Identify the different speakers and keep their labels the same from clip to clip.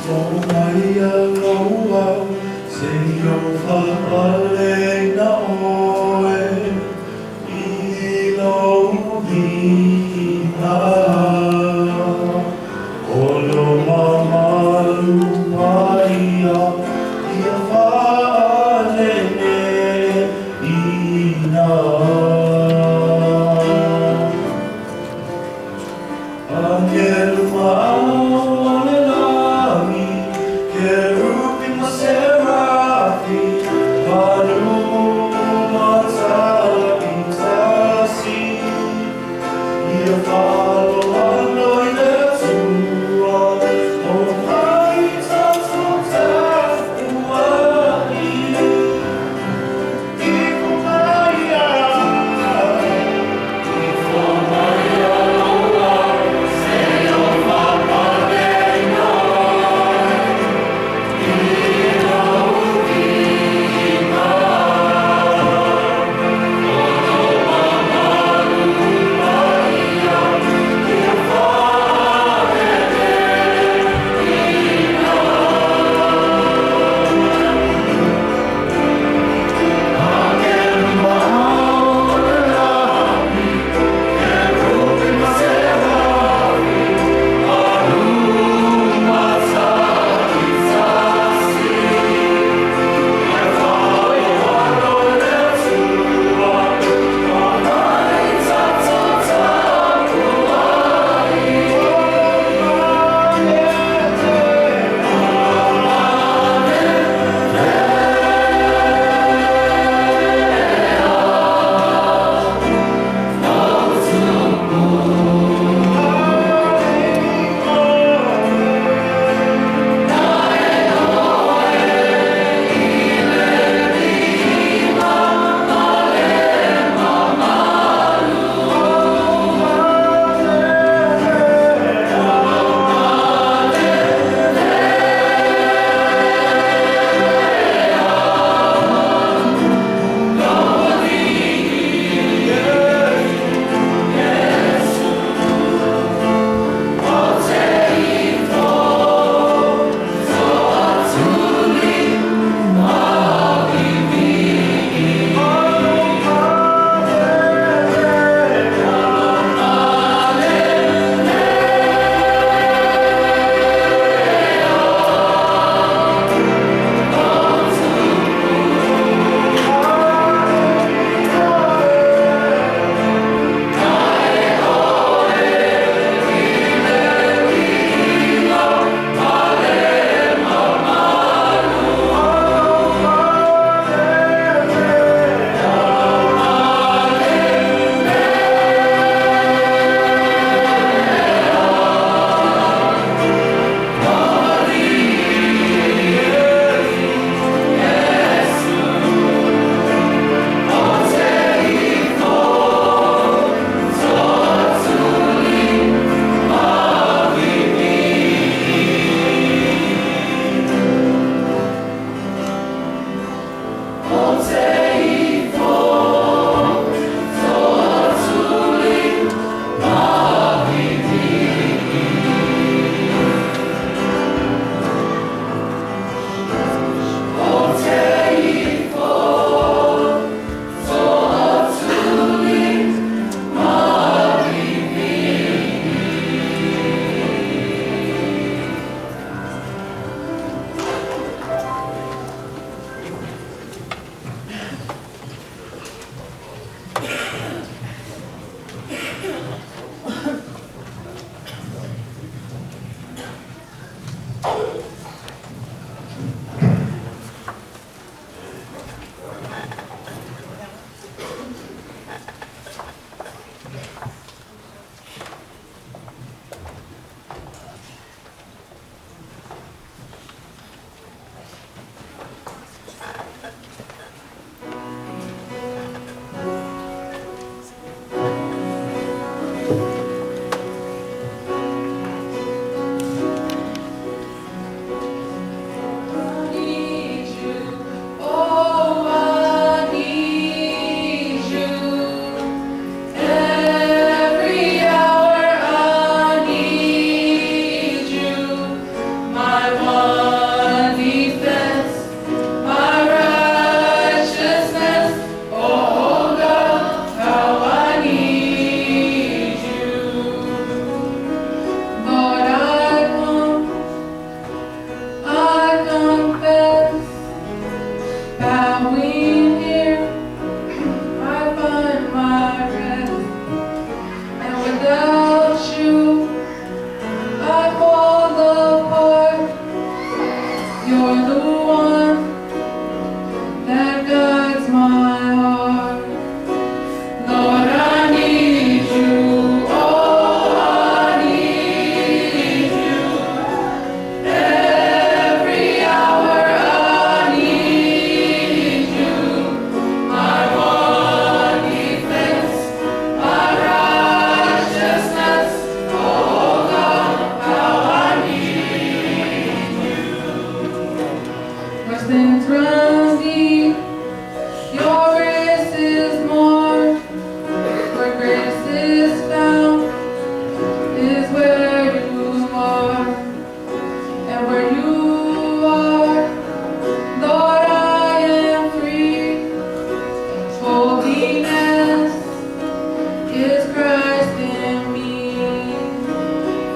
Speaker 1: Ifo mai lou ao seia o faapaleina Oe i lou viiga. O lo mamalu paia ia faaneneina. Agelu ma ao o le lagi, Kerupi ma Serafi, Manu ma Ta'itasi, ia faaaloalo i le Atua, o mai tatou tapuai. Ifo mai
Speaker 2: Ifo mai lou ao seia o faapaleina.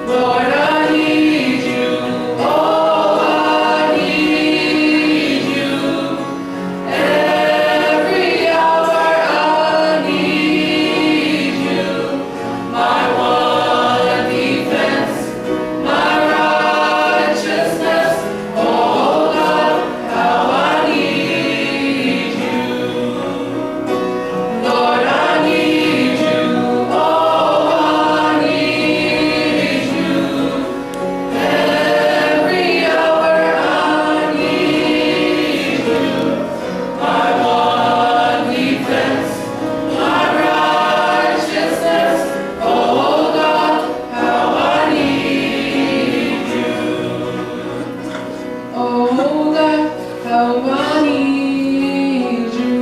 Speaker 2: Lord, I need you. Oh, I need you. Every hour I need you. My one defense, my righteousness. Oh God, how I need you. Lord, I need you. Oh, I need you. Every hour I need you. My one defense, my righteousness. Oh God, how I need you. Oh God, how I need you.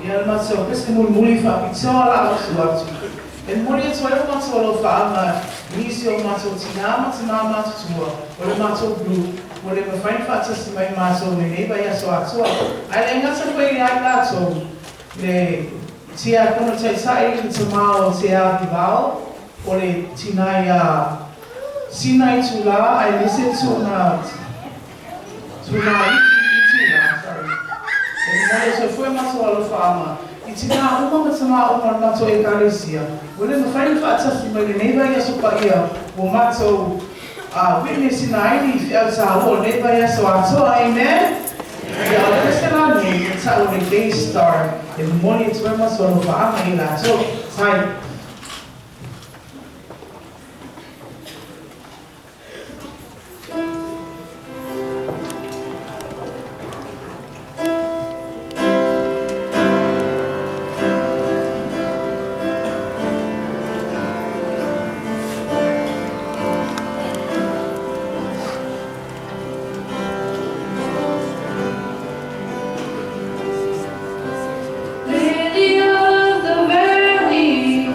Speaker 3: Ia le matou pese mulimuli faapitoa la atu. E momoli atu ai o matou alofaaga nisi o matou tinā ma tamā matutua o le matou group ua le mafai ona faatasi mai matou lenei vaiaso atoa. Ae le gata foi ia i latou le tiakono taitai le tamā o Te Avivao o le tinā ia Sina i Tulā aemaise tuna tuna i Tulā, sorry. E momoli atu ai foi matou alofaaga i tinā uma ma tamā uma o le matou Ekalesia ua le mafai ona faatasi mai lenei vaiaso paia ua matou witness-ina ai ni feau tāua o lenei vaiaso atoa. Amen. Ia o le pese la nei e ta'u le Day Star e momoli atu ai matou alofaaga i latou. Tai.
Speaker 2: Lily of the valley,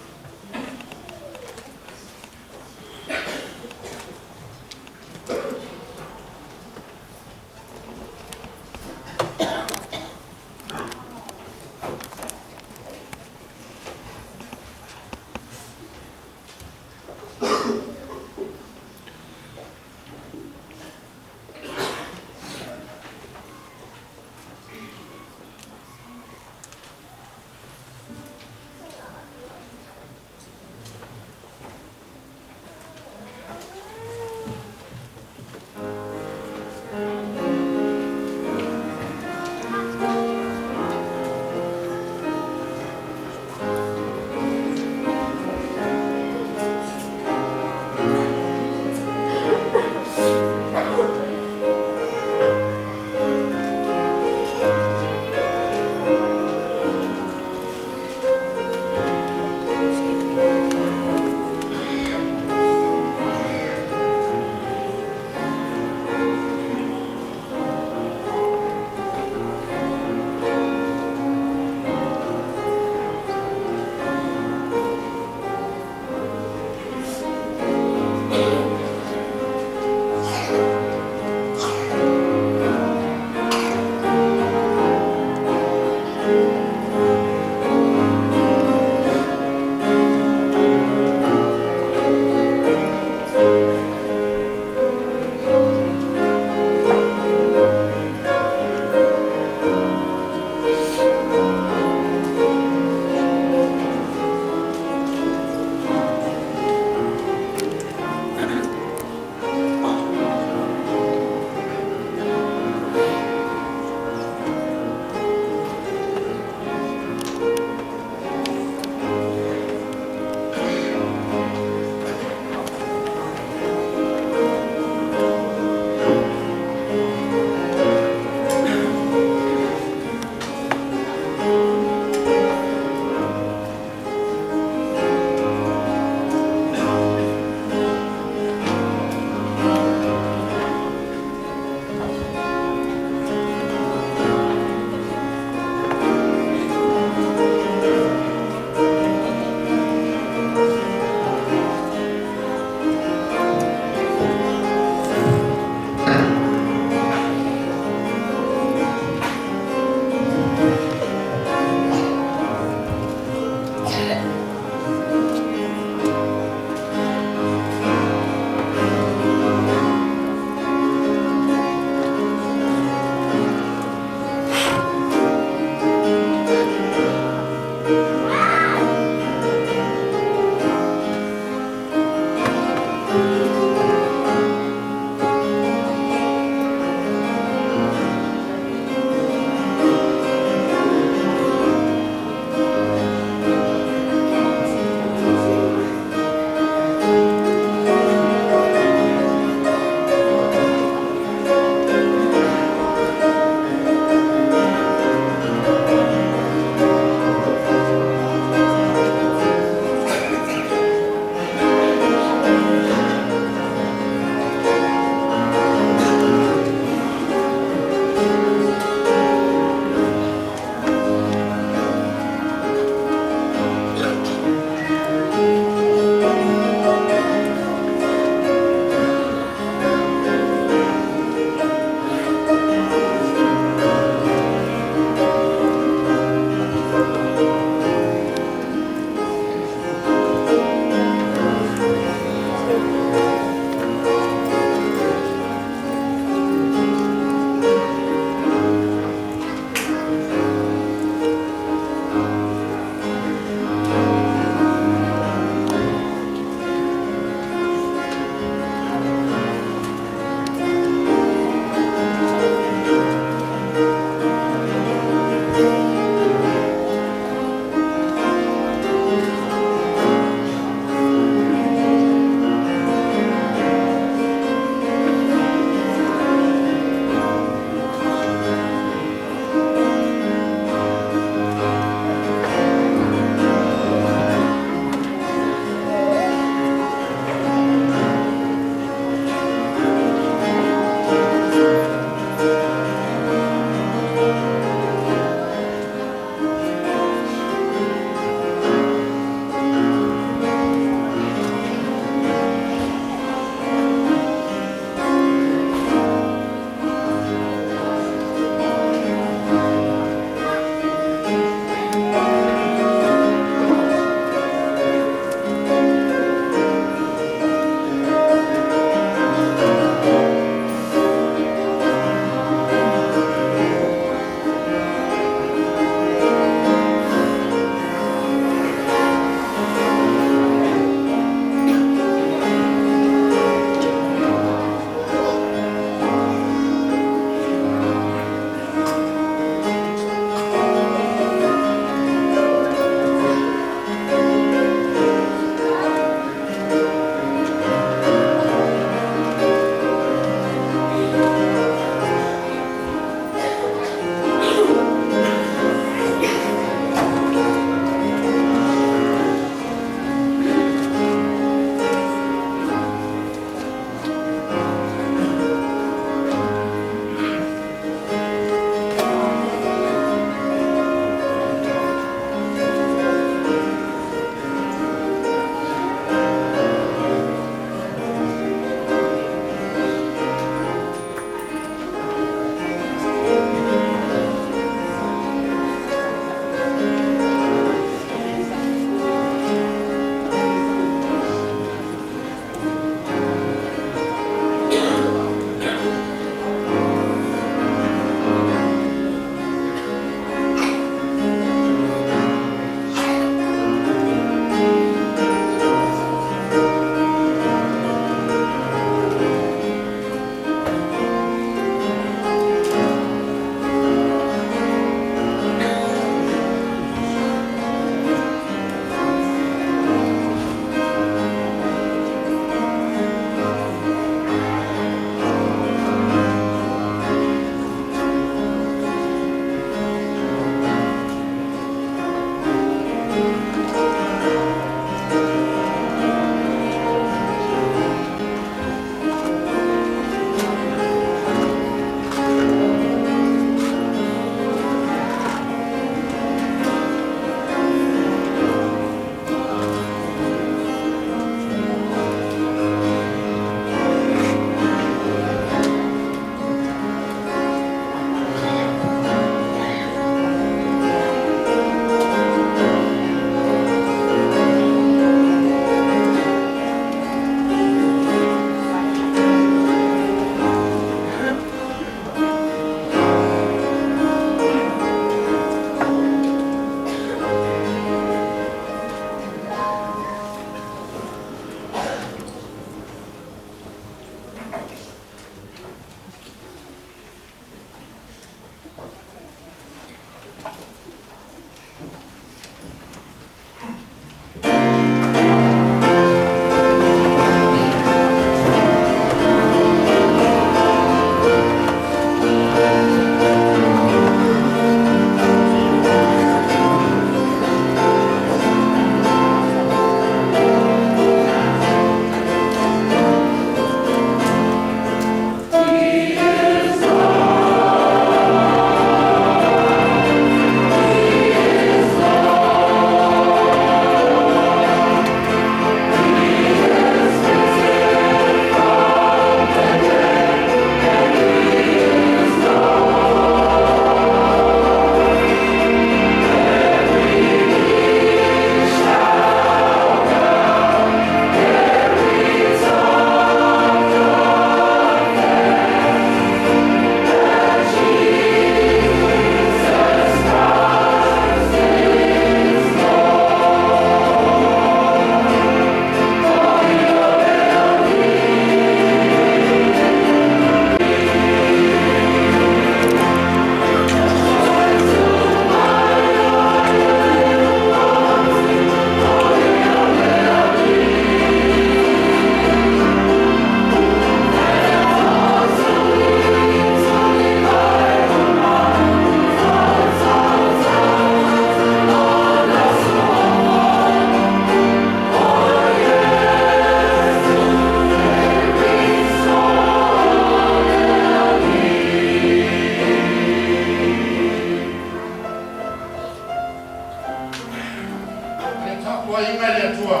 Speaker 4: Tapuaiga i le Atua.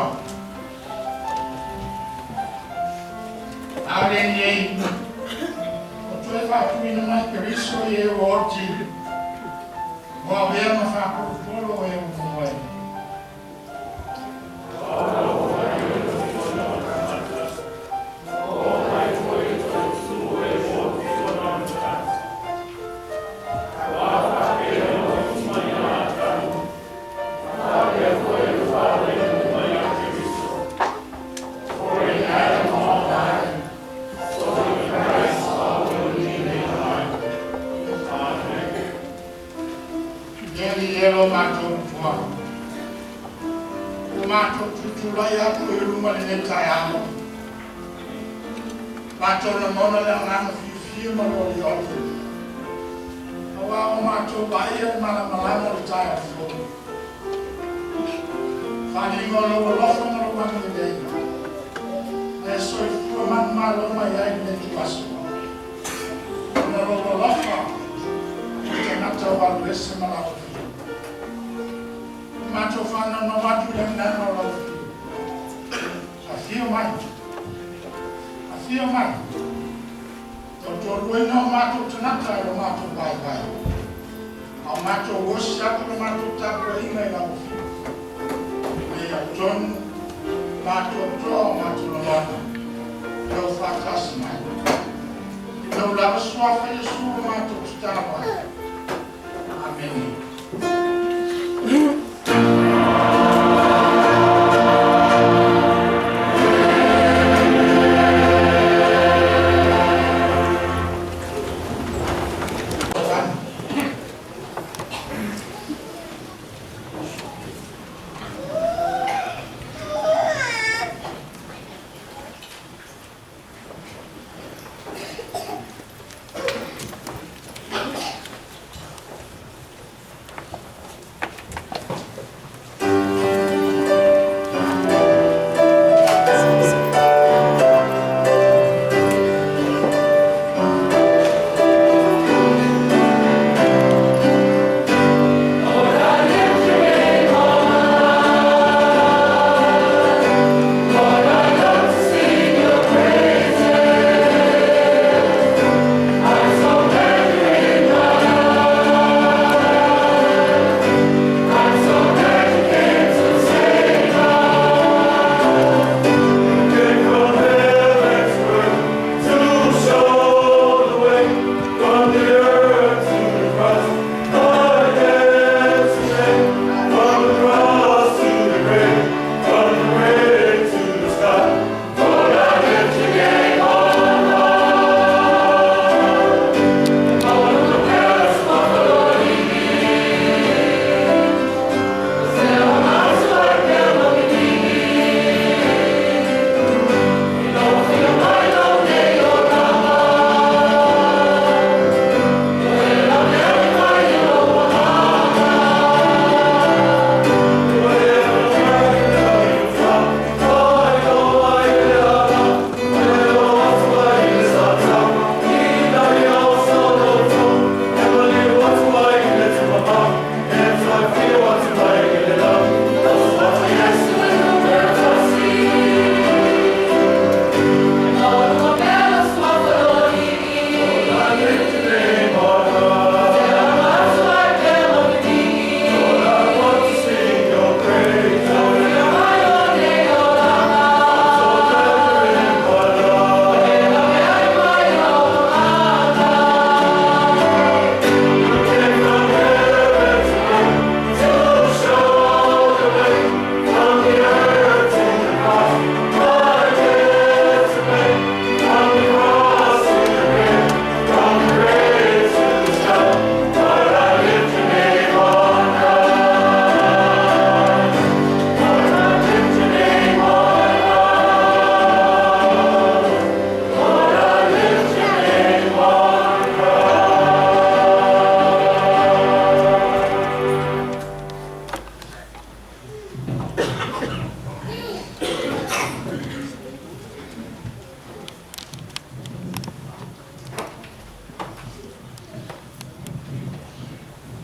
Speaker 4: A o lenei, ua toe faatuina mai Keriso i e ua oti, ua avea ma faapolopolo e ua moe. E lo matou Atua. Ua matou tutulai atu i luma lenei taeao. Matou lagona le agaga fiafia ma le olioli. Auā ua matou vaaia le malamalama o le taeao fou. Faaaliga o lou alofa ma lou agalelei. Na e soifua manumalo mai ai lenei ituaso. Ona o lou alofa i tagata ua alu ese ma lau afio. Matou faanaunau atu i le agaga o lau afio. Afio mai. Afio mai. Tautualuaina o matou tagata e lo matou vaivai. A o matou osi atu le matou tapuaiga i lau afio. Ina ia tonu matou toa o matou lagona. Lou faatasi mai. I lou lava suafa Iesu o matou tatalo ai. Amene.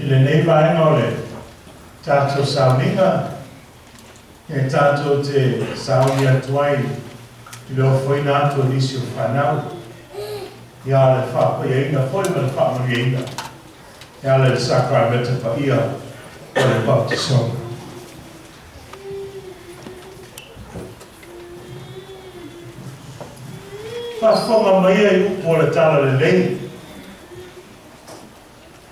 Speaker 1: I lenei vaega o le tatou sauniga. E tātou te saoni atu ai i le ofoina atu o nisi o whanau. Ia le whāpaiaina foi ma le whaamanuiaina. E ala i le sakarameta paia o le baptisoga. Faafofoga mai ia i upu o le Talalelei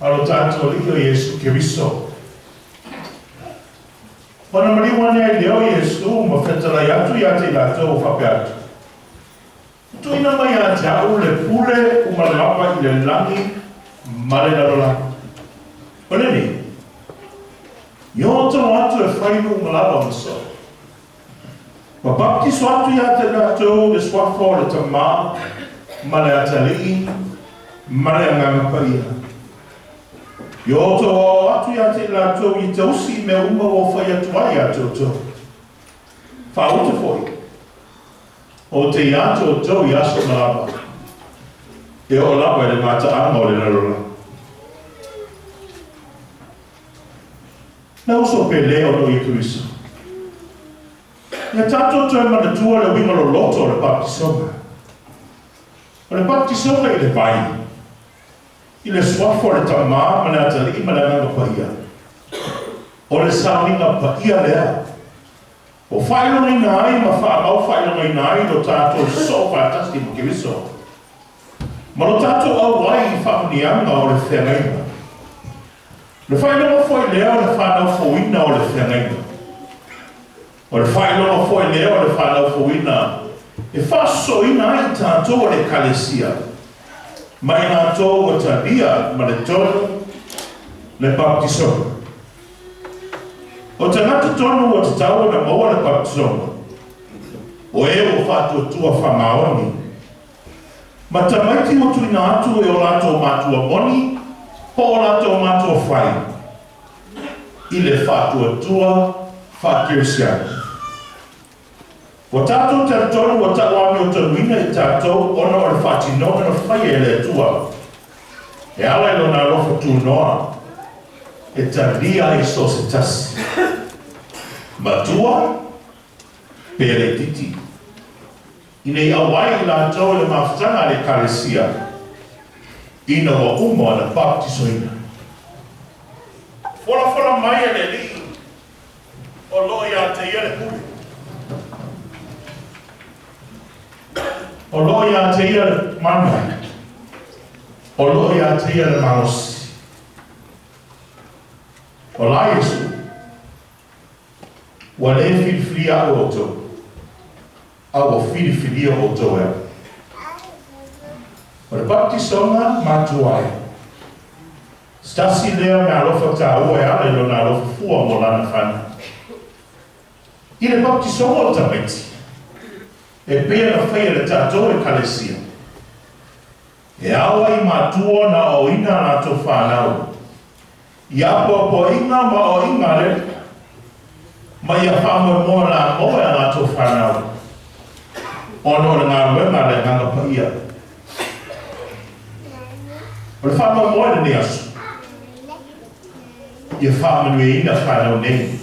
Speaker 1: a lo tatou Alii o Iesu Keriso. Ona maliu ane ai lea o Iesu ma fetalai atu ia te i latou o faapea atu, Ua tuuina mai ia te au le pule uma lava i le lagi ma le lalolagi. O lenei, i o outou atu e fai nuu uma lava ma soo. Ma baptiso atu ia te latou i le suafa o le Tamā ma le Atalii ma le Agaga Paia. I o outou aoao atu ia te i latou i tausi i mea uma ua ou fai atu ai ia te outou. Faaute foi, ou te ia te outou i aso uma lava, e oo lava i le mataaga o le lalolagi. Le uso pele ona o Iesu Keriso. Ia tatou toe manatua le uiga loloto o le baptisoga. O le baptisoga i le vai, i le suafa o le Tamā ma le Atalii ma le Agaga Paia. O le sauniga paia lea ua faailogaina ai ma faamau faailogaina ai lo tatou sosoo faatasi ma Keriso, ma lo tatou auai i faamanuiaga o le feagaiga. O le faailoga foi lea o le fanau fouina o le feagaiga. O le faailoga foi lea o le fanau fouina e faasosooina ai i tatou o le Ekalesia ma i latou ua talia ma le tonu le baptisoga. O tagata tonu ua tatau ona maua le baptisoga, o e ua faatuatua faamaoni, ma tamaiti ua tuuina atu e o latou matua moni po o latou matua fai i le faatuatua faa-Kerisiano. Ua tatou talitonu ua tauamiotonuina i tatou ona o le faatinoga na faia e le Atua e ala i Lona alofa tunoa e talia ai so o se tasi, matua pe laitiiti, ina ia auai i latou i le mafutaga a le Ekalesia ina ua uma ona baptisoina. Folafola mai e le Alii o loo ia te ia le pule. O loo ia te ia le mana. O loo ia te ia le malosi. O la Iesu, ua le filifilia a'u e outou, a ua filifilia outou e a'u. O le baptisoga matua ai. Se tasi lea meaalofa taua e ala i lona alofa fua mo lana fanau. I le baptisoga o tamaiti, e pei ona faia e le tatou Ekalesia, e ao ai i matua ona aoaoina a latou fanau i apoapoaiga ma aoaiga a le Alii, ma ia faamoemoe lamoe a latou fanau ona o le galuega a le Agaga Paia. O le faamoemoe i lenei aso, ia faamanuiaina fanau nei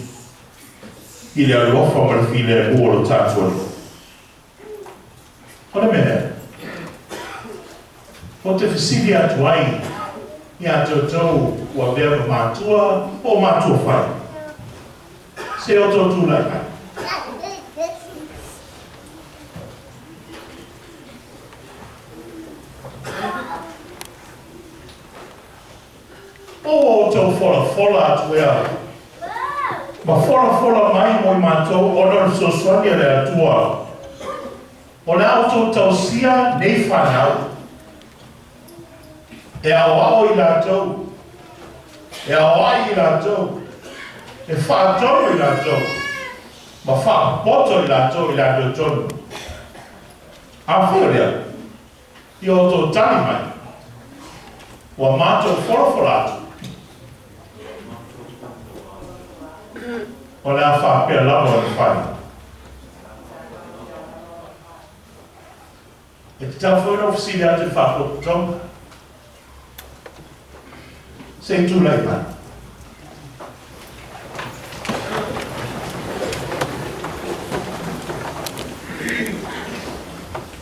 Speaker 1: i le alofa ma le filemu o lo tatou Alii. O le mea lea, ou te fesili atu ai iā te outou ua avea ma matua po o matua fai, se outou tulai mai. Po ua outou folafola atu ea ma folafola mai mo i matou ona o le fesoasoani a le Atua, o le a outou tausia nei fanau e aoao i latou, e aoai i latou, e faatonu i latou, ma faapopoto i latou i le amiotonu. Afai o lea, ia outou tali mai, ua matou folafola atu, o le a faapea lava ona fai. E tatau foi ona ou fesili atu i le faapotopotoga, se i tulai mai.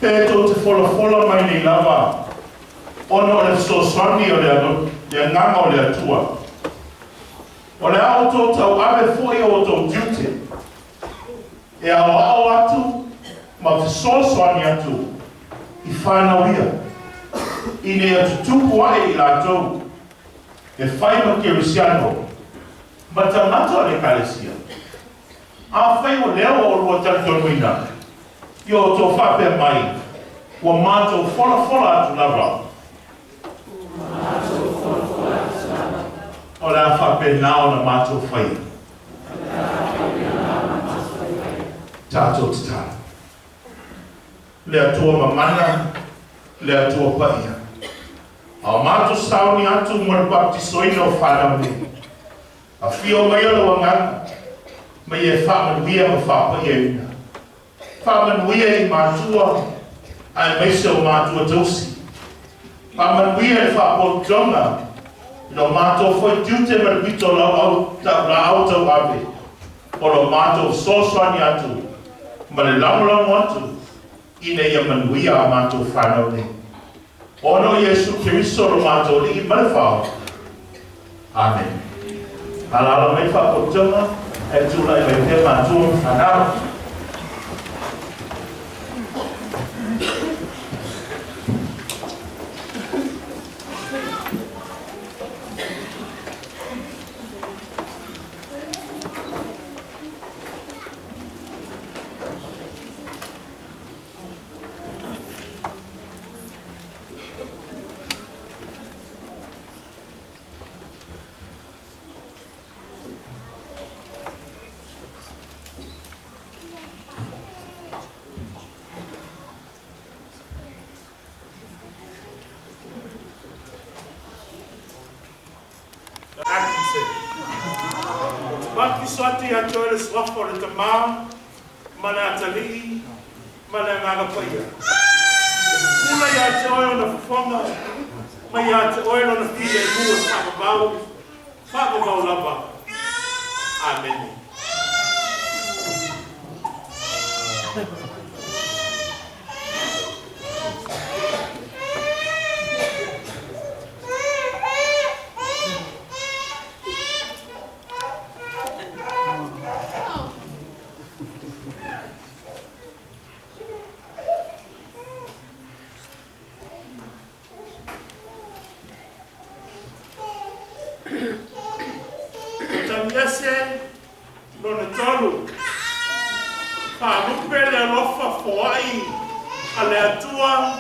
Speaker 1: Pe tou te folafola mai nei lava ona o le fesoasoani o le Agaga o le Atua. O le a outou tauave foi o outou tiute e aoao atu ma fesoasoani atu i fanau ia, ina ia tutupu ae i latou e fai ma kerisiano ma tagata o le Ekalesia. Afai o lea ua olua talitonuina, ia outou faapea mai, Ua matou folafola atu lava. O le a faapena ona matou faia. Tatou tatalo. Le Atua mamana, le Atua paia, a o matou sauni atu mo le papatisoina o fanau nei, afio maia lou Agaga, ma ia e faamanuia ma faapaiaina. Faamanuia i matua aemaise o matua tausi. Faamanuia i le faapotopotoga i lo matou foi tiute ma le pito lauau laau tauave o lo matou fesoasoani atu ma le lagolago atu ina ia manuia a matou fanau nei. Ona o Iesu Keriso lo matou Alii ma le Faaola. Amene. Alaala mai faapotopotoga ae tulai mai pea matua ma fanau. Atkinson. Ou te baptiso atu ia te oe i le suafa o le Tamā, ma le Atalii, ma le Agaga Paia. E pupula ia te oe ona fofoga, ma ia te oe lona filemu e faavavau, faavavau lava. Amene. Mataniese lona tolu. Faalupe le alofa foai a le Atua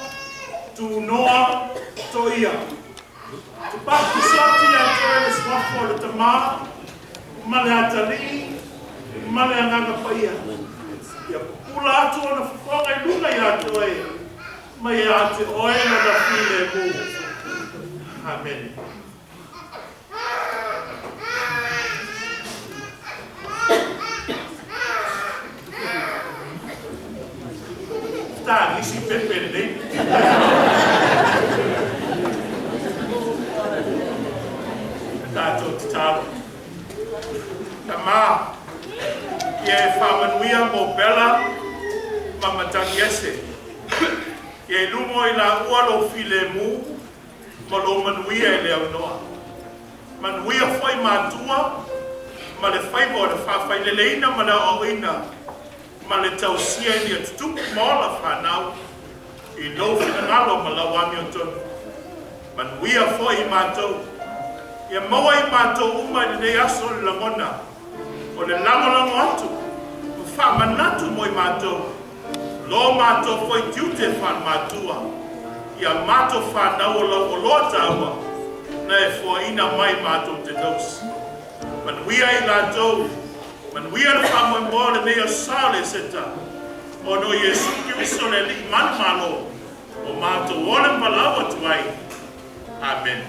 Speaker 1: tunoa toia. Te baptiso atu ia te oe i le suafa o le Tamā, ma le Atalii, ma le Agaga Paia. Ia pupula atu ona fofoga i luga ia te oe, ma ia te oe lona filemu. Amene. Tagisi pepe lelei. Tatou tatalo. Tamā, ia e faamanuia mo Bella ma Matagiese. Ia i luga o i laua lou filemu ma lou manuia e le aunoa. Manuia foi matua ma le faiva o le faafaileleina ma le aoaoina ma le tausia ina ia tutupu ma ola fanau i lou finagalo ma lau amiotonu. Manuia foi i matou. Ia maua i matou uma i lenei aso le lagona o le lagolago atu ma faamanatu mo i matou lo matou foi tiute faale-matua i a matou fanau o lau oloa taua na e foaina mai matou te tausi. Manuia i latou, manuia le faamoemoe o lenei aso sa o le Eseta, ona o Iesu Keriso le Alii manumalo o matou ola ma valaau atu ai. Amene.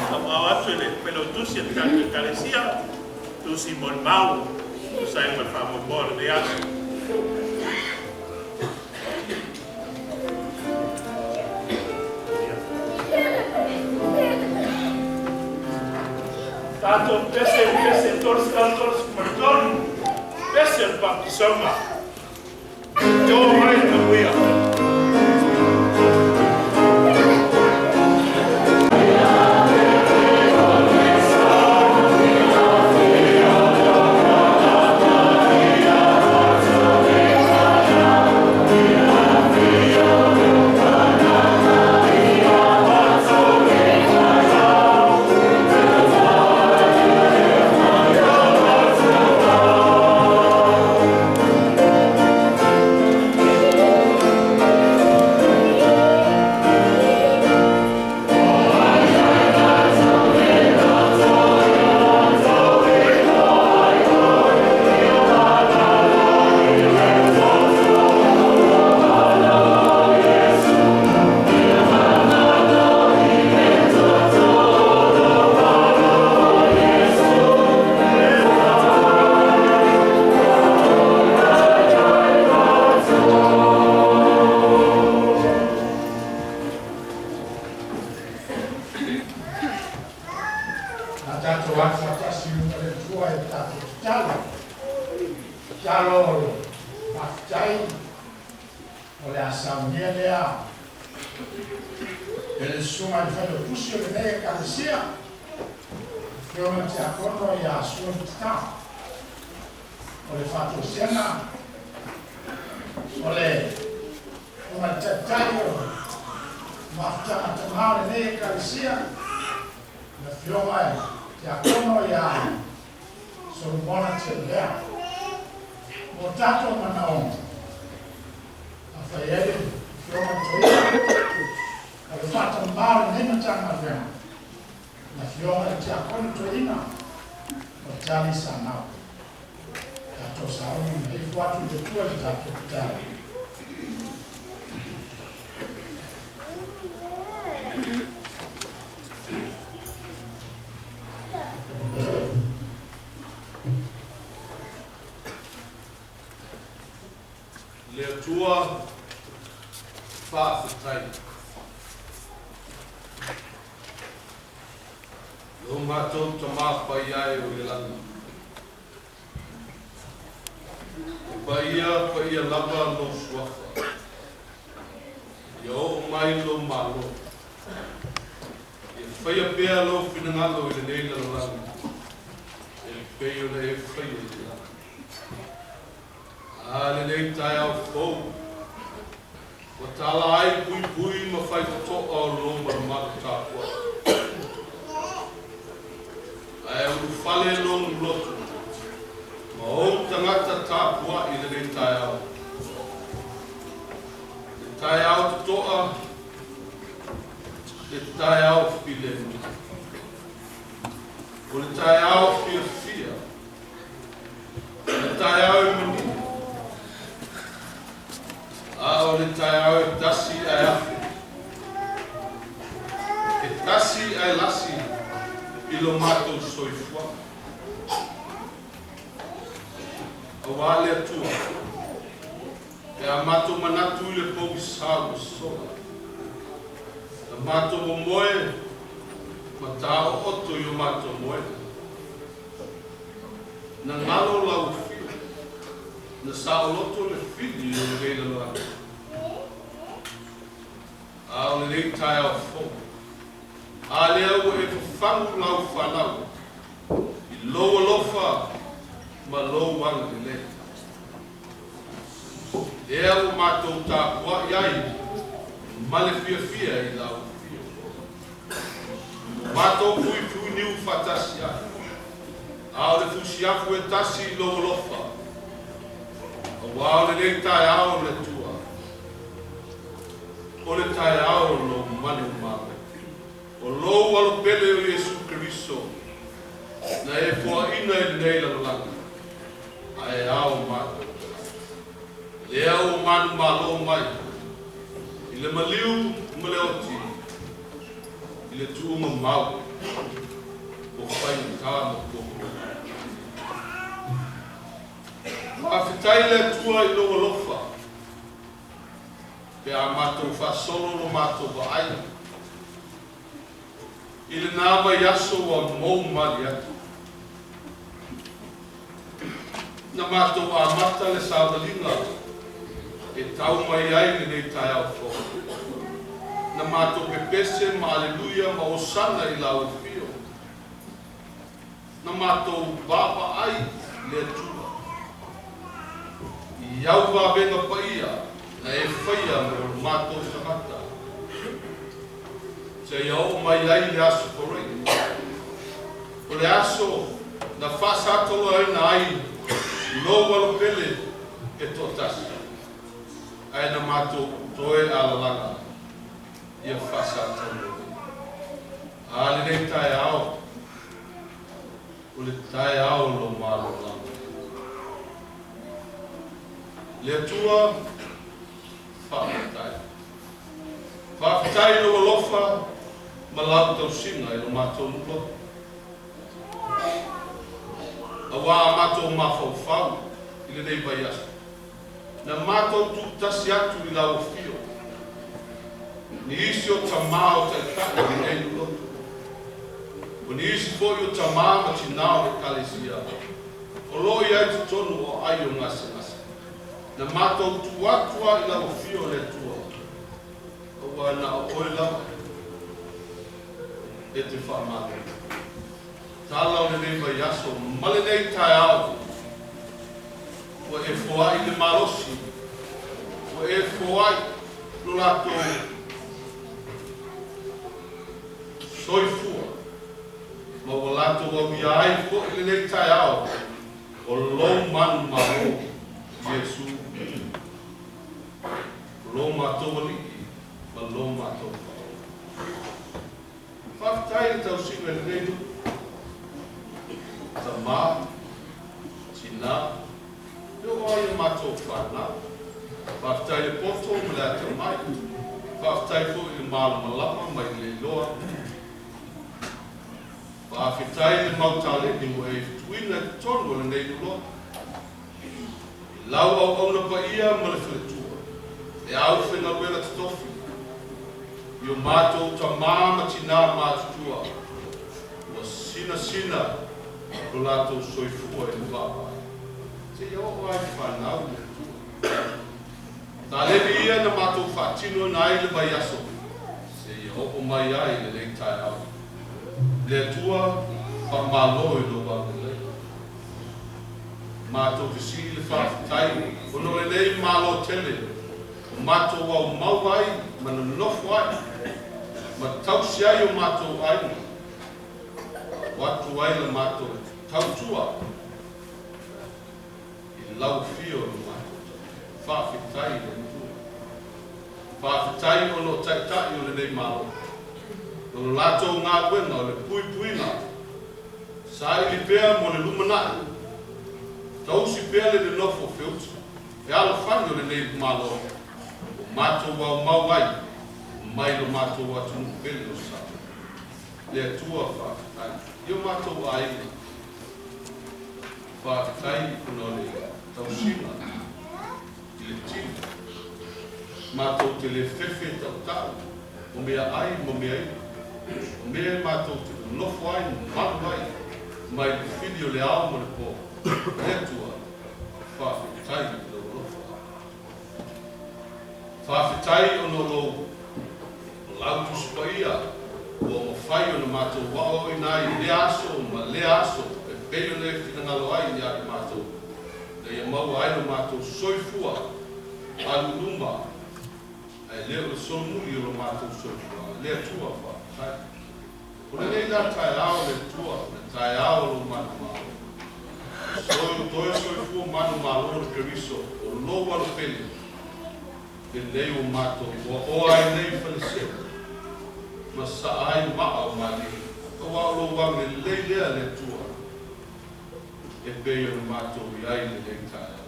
Speaker 1: Tauaao atu e le Failautusi a le tatou Ekalesia, tusi molimau, tusa ai ma le faamoemoe o lenei aso. Tatou pese i pese 333, pese o le baptisaga.
Speaker 5: te oo mai le manuia.
Speaker 4: Na tatou afaatasi i luga o le Atua e tatou tatalo. Tatalo o le faafetai o le a saunia lea e le Susuga i le Failautusi o lenei Ekalesia, Afioga i le Tiakono ia Sua Lutatā. O le faatosina o le Susuga i le Taitai o le Mafutaga Tamā o lenei Ekalesia, le Afioga i le Tiakono ia Solomona Tialavea. Mo tatou manaoga, afai ai le Afioga i le Toeaina, o le faatamā o lenei Matagaluega, le Afioga i le Tiakono Toeaina o Tali Sanau. Tatou sauni ma ifo atu i le Atua i le tatou tatalo.
Speaker 5: Le Atua faafetai. Lo matou Tamā paia e o i le lagi. E paia paia lava lou suafa. Ia oo mai lou Malo. Ia faia pea lou finagalo i lenei lalolagi e pei ona e faia i le lagi. A lenei taeao fou, ua tala ai puipui ma faitotoa o lou malumalu tapuai. Ae ulufale lou loto ma ou tagata tapuai i lenei taeao. Le taeao totoa, le taeao filemu. O le taeao fiafia, le taeao e manino. A o le taeao e tasi ae afe. E tasi ae lasi i lo matou soifuaga. Auā le Atua, pe a matou manatu i le pogisā ua sola, na matou momoe ma taooto i o matou moega. Na galo lau afio, na saoloto le fili o lenei lalolagi. A o lenei taeao fou, a lea ua e fafagu lau fanau i lou alofa ma lou agalelei. Lea ua matou tapuai ai ma le fiafia i lau afio. Ua matou fuifuiniu faatasi ai, a o le fusiafu e tasi i lou alofa, auā o lenei taeao o le Atua, o le taeao o lou manumalo. O lou Alo pele o Iesu Keriso, na e foaina i lenei lalolagi, ae ao matou. Lea ua manumalo mai, i le maliu ma le oti, i le tuuga mau, o faigata ma puapua. Faafetai le Atua i lou alofa, pe a matou faasolo lo matou vaai, i lena vaiaso ua mou mali atu. Na matou amata le savaliga E tau mai ai lenei taeao fou. Na matou pepese ma aleluia ma osana i lau afio. Na matou vaavaai i le Atua i au vavega paia na e faia mo lo matou tagata seia oo mai ai le aso Koroiko, o le aso na faasatoloaina ai lou Alopele e toatasi, ae na matou toe alalaga ia faasatoloina. A lenei taeao, o le taeao o lou malolaga. Le Atua, faafetai. Faafetai i lou alofa ma lau tausiga i lo matou loto. Auā a matou mafaufau i lenei vaiaso, na matou tuutasi atu i lau afio, nisi o tamā o taitai o lenei loto, o nisi foi o tamā ma tinā o le Ekalesia, o lo o i ai i totonu o aai o gasegase. Na matou tuu atu lava i lau afio le Atua, auā na o oe lava e te faamaloina. Tala o lenei vaiaso ma lenei taeao, ua e foai le malosi, ua e foai lo latou soifua, ma ua latou auia ai foi lenei taeao o lou manumalo, Iesu, o lo matou Alii ma lo matou Faaola. Faafetai le tausiga i lenei nuu, tamā, tinā, e oo lava i a matou fanau. Faafetai le poto ma le atamai. Faafetai foi i le malamalama ma i le iloa. Faafetai le mau taleni ua e tuuina i totonu o lenei loto. I lau auauna paia ma le faletua, e aufaigaluega totofi, i o matou tamā ma tinā matutua, ua sinasina lo latou soifua i le vaavaai seia oo ai i fanau le Atua. Taleni ia na matou faatinoina ai le vaiaso seia oo mai ai lenei taeao. Le Atua, faamalo i lou agalelei. Matou fesili le faafetai ona o lenei malo tele o matou aumau ai ma nonofo ai ma tausi ai o matou aiga, o atu ai la matou tautua i lau afio o le matou faafetai i le Atua. Faafetai ona o taitai o lenei malo, o lo latou galuega o le puipuiga, saili pea mo le lumanai, tausi pea le nonofo feuta, fealofani o lenei malo, o matou aumau ai mai lo matou atunuu pele o Samoa. Le Atua, faafetai i o matou aiga. Faafetai ona o le tausiga i le tino. Matou te le fefe tautau o mea ai ma mea inu. O mea e matou te nonofo ai ma malu ai mai le fili o le ao ma le po. Le Atua, faafetai i lou alofa. Faafetai ona o lou lau Tusi Paia ua mafai ona matou aoaoina ai i lea aso ma lea aso e pei ona e finagalo ai ia i matou, ina ia maua ai lo matou soifua alu i luma, ae le o le solomuli o lo matou soifua. Le Atua, faafetai. O lenei la taeao le Atua, le taeao o lou manumalo. Toe soifua manumalo le Keriso o lou Alopele, lenei ua matou oaoa ai nei faleseu ma saa ai maa o malie. Auā o lou agalelei lea le Atua e pei ona matou i ai lenei taeao.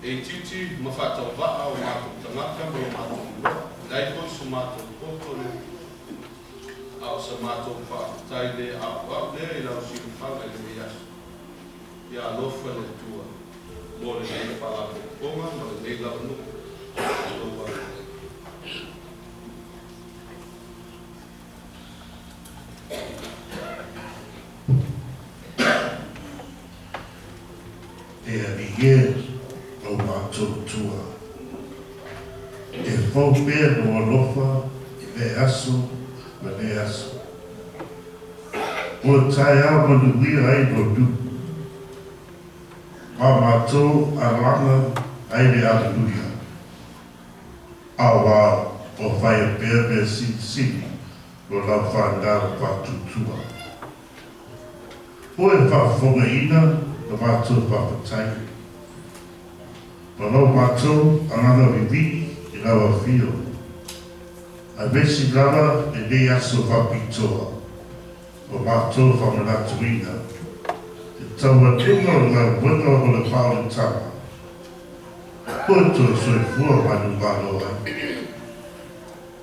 Speaker 5: E itiiti ma faatauvaa o matou tagata ma lo matou iloa, e leai foi so matou poto le Atua, a o sa matou faafetai le a'ua'u lea i lau silafaga i lenei aso. Ia alofa le Atua mo lenei faalapotopotoga ma lenei lava nuu i lou agalelei.
Speaker 1: Te vigia. o matou Atua. E fou pea lou alofa i lea aso ma lea aso. Ua taeao manuia ai lou nuu ma matou alaga ai le Aleluia, auā ua faia pea mea silisili mo lau fanau faatuatua. Ua e faafofogaina la matou faafetai ma lo matou agaga vivii i lau Afio, aemaise lava lenei aso faapitoa ua matou faamanatuina le taualuga o le galuega o le faaolataga ua toe soifua manumalo ai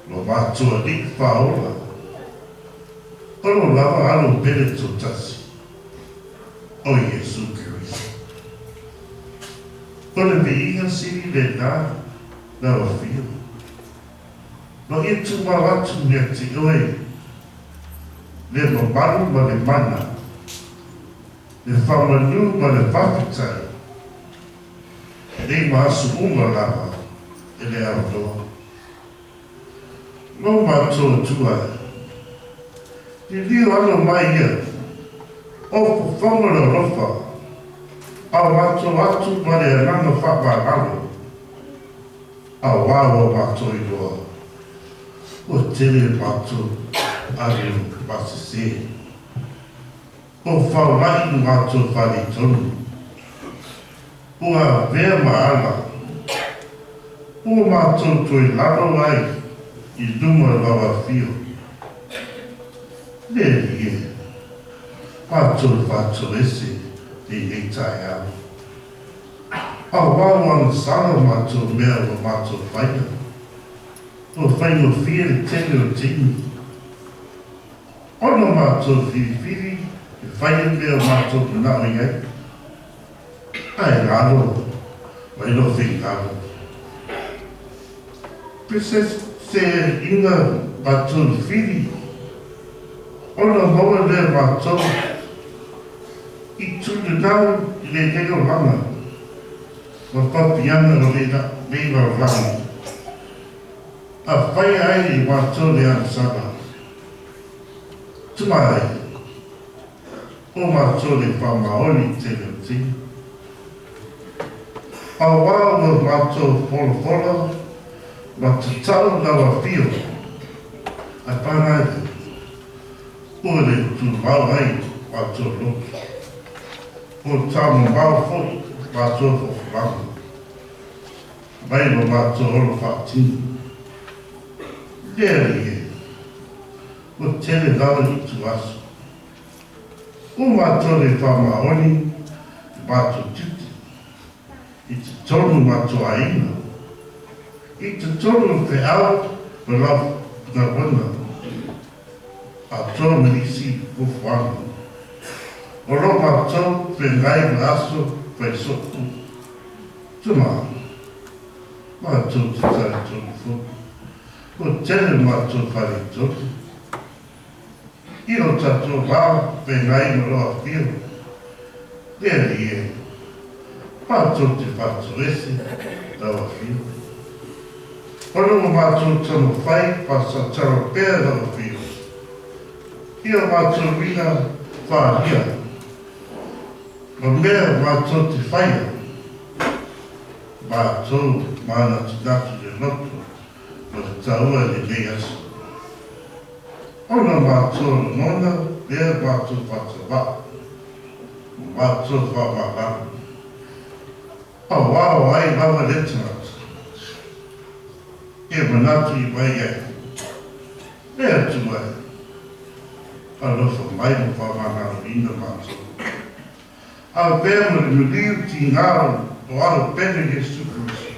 Speaker 1: lo matou Alii Faaola, o lo lava Alo pele toatasi, o Iesu Keriso. O le viiga sili lenā lau Afio, ma ia tumau atu ia te oe le mamalu ma le mana, le faamanu ma le faafetai, nei ma aso uma lava e le aunoa. Lo matou Atua e, liliu alo mai ia, o fofoga le alofa, a o matou atu ma le agaga faamagalo, auā ua matou iloa, ua tele matou amio masese, ua faulai lo matou faaletonu, ua avea ma ala, ua matou toe lalo ai i luma o lau Afio. Le Alii e, matou faatoese lenei taeao. Auā ua agasala matou mea ua matou faia, ua faigofie le tele o taimi ona matou filifili e faia mea ua matou manao i ai, ae galo mai lou finagalo. Pe se ina matou fili ona maua lea matou i tulinau i lenei olaga ma fapiaga o lenei lalolagi, a faia ai e matou le agasala. Tuma ai, o matou le faamaoni i tele o taimi. Auā ua matou folafola ma tatau lau Afio, ae paga ai, ua le tumau ai matou loto, ua taumamao foi matou folafolaga mai lo matou ola faatino. Le Alii e, ua tele lava ituaso. Ua matou le faamaoni i matou tiute i totonu o matou aiga, i totonu o feau ma lau galuega, atoa ma nisi fuafuaga. O lo matou feagai ma aso fai soo. Tuma, matou te talitonu foi, ua tele matou faaletonu. I lo tatou va feagai ma lou Afio, le Alii e, matou te faatoese lau Afio. Ona ua matou taumafai faasatala pea lau Afio i o matou uiga faaalia ma mea matou te faia, matou manatunatu i le loto ma le taua i lenei aso. Ona matou lagona pea matou faatauva'a ma matou faamagalo, auā o ai lava lea tagata e manatu i mai ai, Le Atua e, alofa mai ma faamagaloina matou. Avea ma le maliu tigā o Alo pele Iesu Keriso,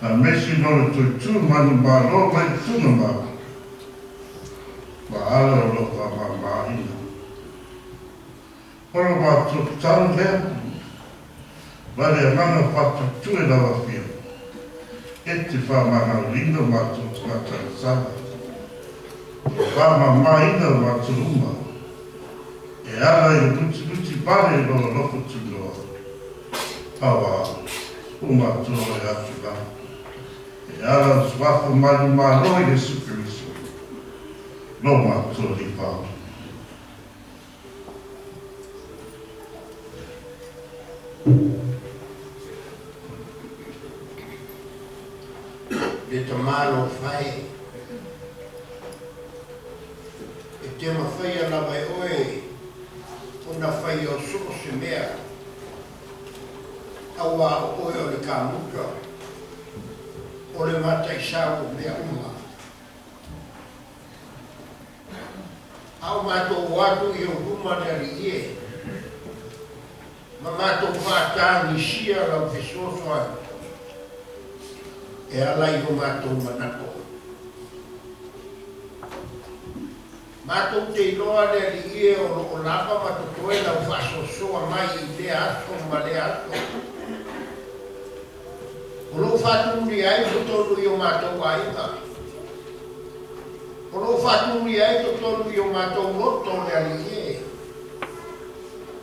Speaker 1: aemaise Lona toe tu manumalo mai le tugamau ma ala o lou faamamaina. O lo matou tatalo lea ma le agaga faatuatua i lau Afioga, e te faamagaloina matou tagata agasala, e faamamaina matou uma e ala i le mutimuti vale i lou alofa tunoa.
Speaker 4: Aua o matou e atu lava. E ala i le Suafa manumalo o Iesu Keriso, lo matou Alii Faaola.
Speaker 6: Le tamalo fae e te mafaia lava e oe ona faia o so o se mea auā o oe o le kamuta o le mataisau o mea uma. A o matou o atu i ou luma le Alii e, ma matou faatagisia lau fesoasoani e ala i o matou manato. Matou te iloa le Alii e o loo lava ma totoe lau faasoasoa mai i lea aso ma lea aso. O loo faatumulia ai totonu i o matou aiga. O loo faatumulia ai totonu i o matou loto le Alii e.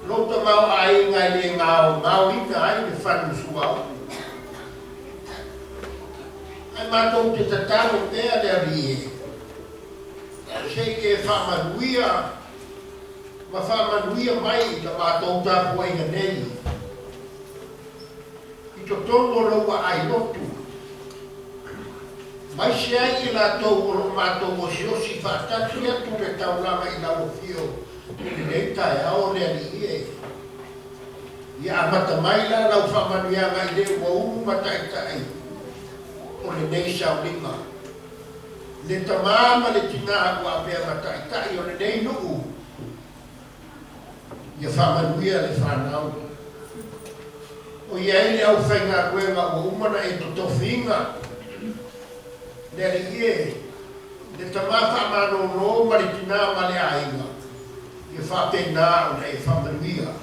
Speaker 6: Lou tamaoaiga e le gaogaoina ai le fanusuauu. Ae matou te tatalo pea le Alii e. Se i e faamanuia ma faamanuia mai i la matou tapuaiga nei. I totonu o lou aai lotu. Mai se ai i latou o loo matou osiosi faatasi atu le taulaga i lau afio i lenei taeao le Alii e. Ia amata mai la lau faamanuiaga i le ua ulu ma taitai o lenei sauliga. Le tamā ma le tinā ua avea ma taitai o lenei nuu. Ia faamanuia le fanau. O i ai le aufaigaluega ua uma ona e totofiina. Le Alii e, le tamā faamalōlō ma le tinā ma le aiga. Ia faapena ona e faamanuia.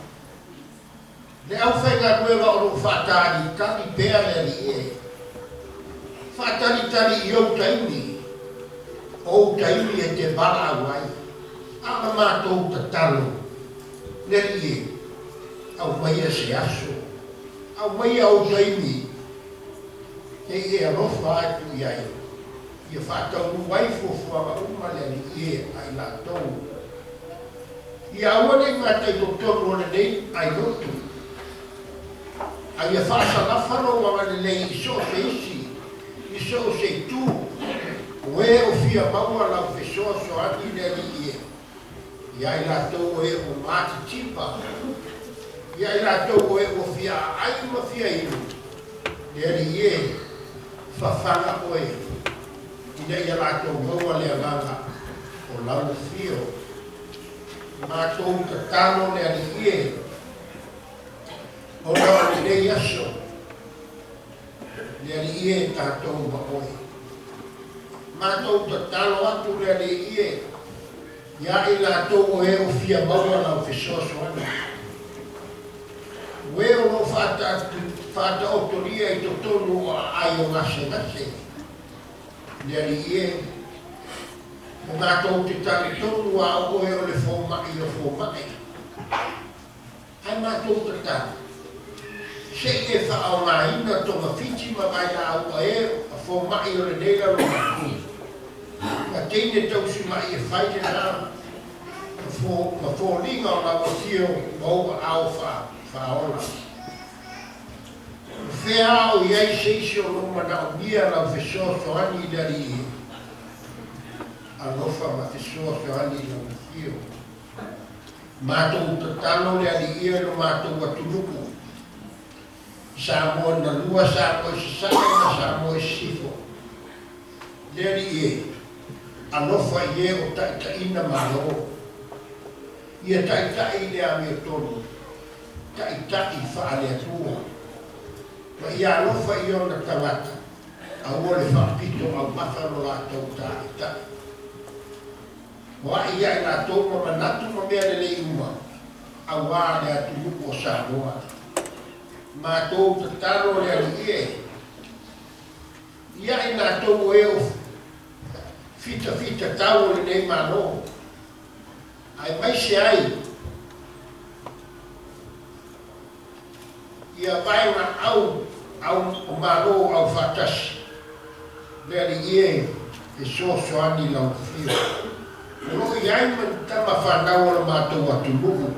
Speaker 6: Le aufaigaluega o loo faatalitali pea le Alii e. Faatalitali i ou taimi, o ou taimi e te valaau ai. A o le matou tatalo, le Alii e, aumaia se aso, aumaia ou taimi, se i e alofa atu i ai. Ia faataunuu ai fuafuaga uma le Alii e a i latou. Ia aua ne i gata i totonu o lenei ailotu. A ia faasalafa lou agalelei i so o se isi, i so o se itu, o e o fia maua lau fesoasoani le Alii e. Ia i latou o e ua matitipa, ia i latou o e ua fia aai ma fia inu, le Alii e, fafaga oe, ina ia latou maua le agaga o lau afio. Matou tatalo le Alii e, ona o lenei aso, le Alii e tatou ma oe. Matou tatalo atu le Alii e, ia i latou o e o fia maua lau fesoasoani. O e o loo faataotolia i totonu o aai o gasegase. Le Alii e, o matou te talitonu a o oe o le fomai o fomai. Ae matou tatalo, se i e faaaogaina togafiti ma vailaau a e a fomai o lenei lalolagi. Ma teine tausimai e fai lena ma foliga o lau afio ma ou aao faaola. O fea o i ai se isi o loo manaomia lau fesoasoani i le Alii e. Alofa ma fesoasoani i lau afio. Matou tatalo le Alii e lo matou atunuu. Samoa na lua, Samoa i Sasae ma Samoa i Sisifo. Le Alii e, alofa i e o taitaiina malo. Ia taitai i le amiotonu, taitai faale-Atua. Ma ia alofa i ona tagata, aua le faapito aumafa lo latou taitai. O ai ia i latou ma manatu ma mea lelei uma, auā le atunuu o Samoa. Matou tatalo le Alii e, ia i latou o e o fitafita tau o lenei malo. Aemaise ai Ia vaega au au o Malo Aufaatasi, le Alii e, fesoasoani lau Afio. O lo o i ai ma ni tama fanau o le matou atunuu,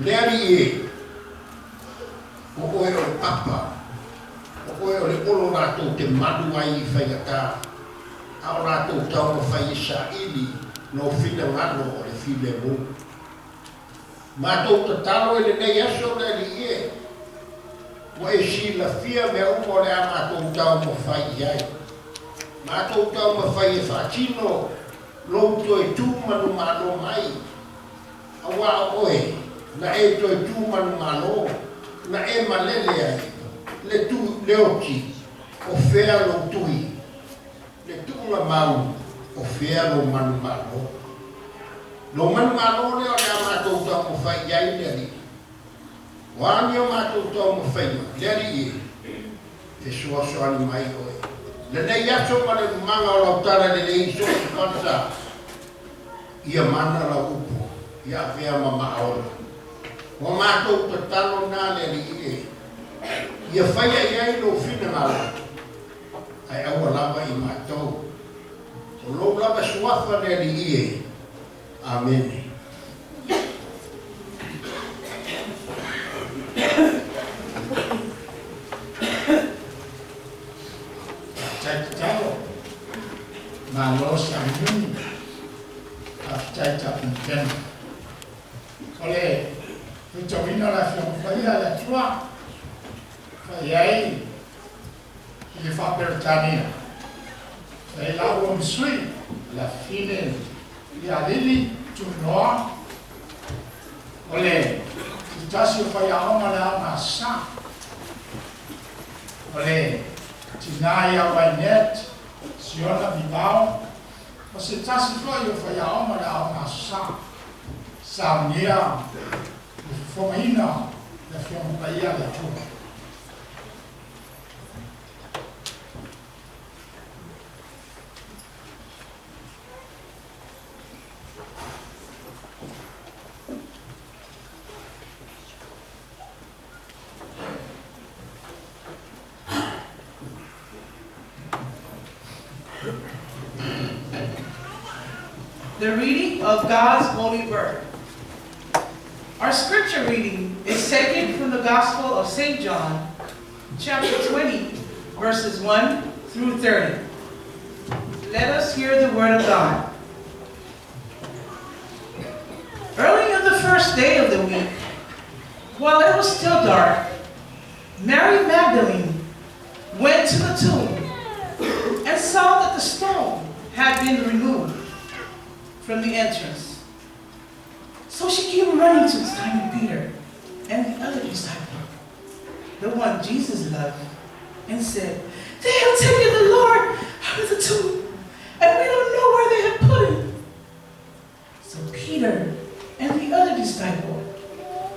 Speaker 6: le Alii e, o oe o le papa, o oe o le olo latou te malu ai i faigata, a o latou taumafai e saili lou finagalo o le filemu. Matou tatalo i lenei aso le Alii e, ua e silafia mea uma o le a matou taumafai i ai. Matou taumafai e faatino lou toe tu manumalo mai, auā o oe na e toe tu manumalo, na e malele ai le tu le oti, o fea lou tui, le tuuga mau, o fea lou manumalo. Lou manumalo lea o le a matou taumafai i ai le Alii. O a ni o matou taumafaiga, le Alii e, fesoasoani mai oe. Lenei aso ma le lumaga o lau tala lelei i so o se falesa, ia mana lau upu, ia avea ma maaola. Ua matou tatalo na le Alii e, ia faia i ai lou finagalo, ae aua lava i matou. O lou lava suafa le Alii e. Amene.
Speaker 4: Faafetai tatalo, malo sauniuni, faafetai tapenapena. O le faitauina o le Afioga Paia a le Atua, fai ai i le faa-Peretania, fai ai laua ma sui, le afafine ia Lili Tuinoa, o le se tasi o faiaoga le Aoga Aso Sa, o le tinā ia Wainet Siona Vivao, o se tasi foi o faiaoga le Aoga Aso Sa, saunia le fofogaina le Afioga Paia a le Atua.
Speaker 3: The reading of God's holy word. Our scripture reading is taken from the Gospel of St. John, chapter 20, verses 1 through 30. Let us hear the word of God. Early on the first day of the week, while it was still dark, Mary Magdalene went to the tomb and saw that the stone had been removed from the entrance. So she came running to Simon Peter and the other disciple, the one Jesus loved, and said, They have taken the Lord out of the tomb, and we don't know where they have put him. So Peter and the other disciple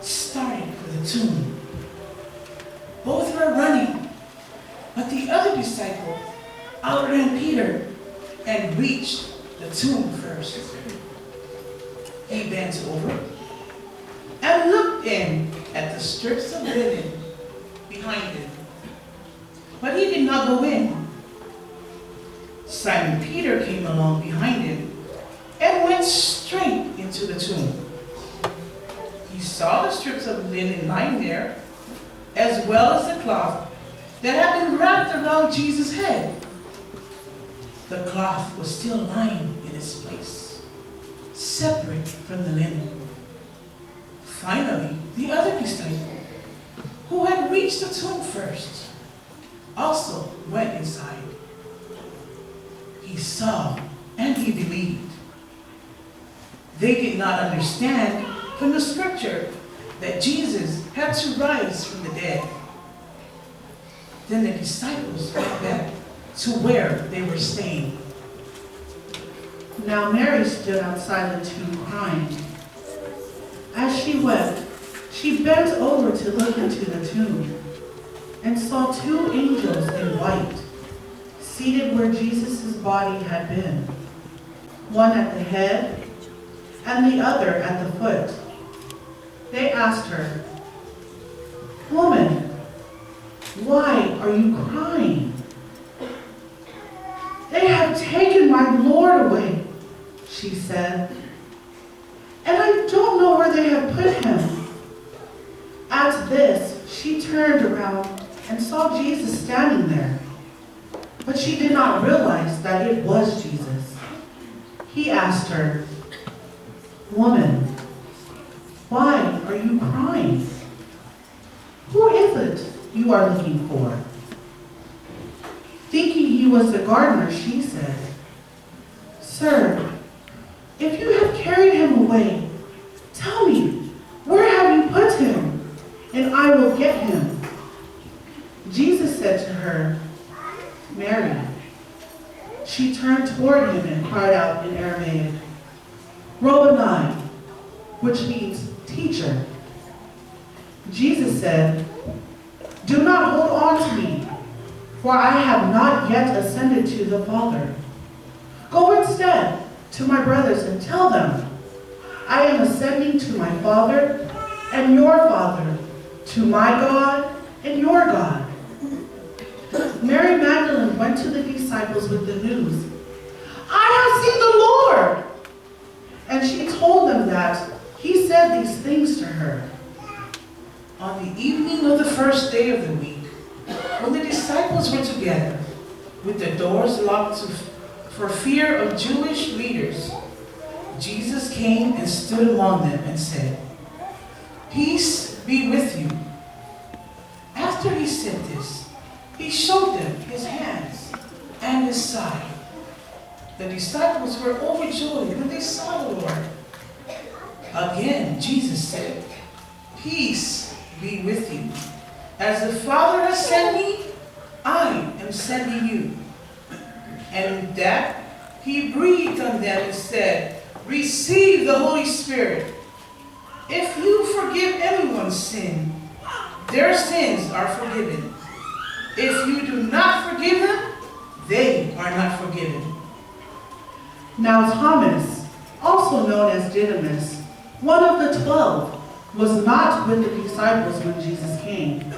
Speaker 3: started for the tomb. Both were running, but the other disciple outran Peter and reached the tomb first. He bent over and looked in at the strips of linen behind him. But he did not go in. Simon Peter came along behind him and went straight into the tomb. He saw the strips of linen lying there, as well as the cloth that had been wrapped around Jesus' head. The cloth was still lying in its place, separate from the linen. Finally, the other disciple, who had reached the tomb first, also went inside. He saw and he believed. They did not understand from the scripture that Jesus had to rise from the dead. Then the disciples went back to where they were staying.
Speaker 7: Now Mary stood outside the tomb crying. As she wept, she bent over to look into the tomb and saw two angels in white, seated where Jesus' body had been, one at the head and the other at the foot. They asked her, Woman, why are you crying? They have taken my Lord away, she said, and I don't know where they have put him. At this, she turned around and saw Jesus standing there, but she did not realize that it was Jesus. He asked her, Woman, why are you crying? Who is it you are looking for? Thinking he was the gardener, she said, Sir, if you have carried him away, tell me, where have you put him? And I will get him. Jesus said to her, Mary. She turned toward him and cried out in Aramaic, Rabboni, which means teacher. Jesus said, Do not hold on to me, for I have not yet ascended to the Father. Go instead to my brothers and tell them, I am ascending to my Father and your Father, to my God and your God. Mary Magdalene went to the disciples with the news, I have seen the Lord! And she told them that he said these things to her.
Speaker 3: On the evening of the first day of the week, when the disciples were together, with the doors locked for fear of Jewish leaders, Jesus came and stood among them and said, Peace be with you. After he said this, he showed them his hands and his side. The disciples were overjoyed when they saw the Lord. Again, Jesus said, Peace be with you. As the Father has sent me, I am sending you. And with that, he breathed on them and said, Receive the Holy Spirit. If you forgive anyone's sin, their sins are forgiven. If you do not forgive them, they are not forgiven.
Speaker 7: Now Thomas, also known as Didymus, one of the 12, was not with the disciples when Jesus came.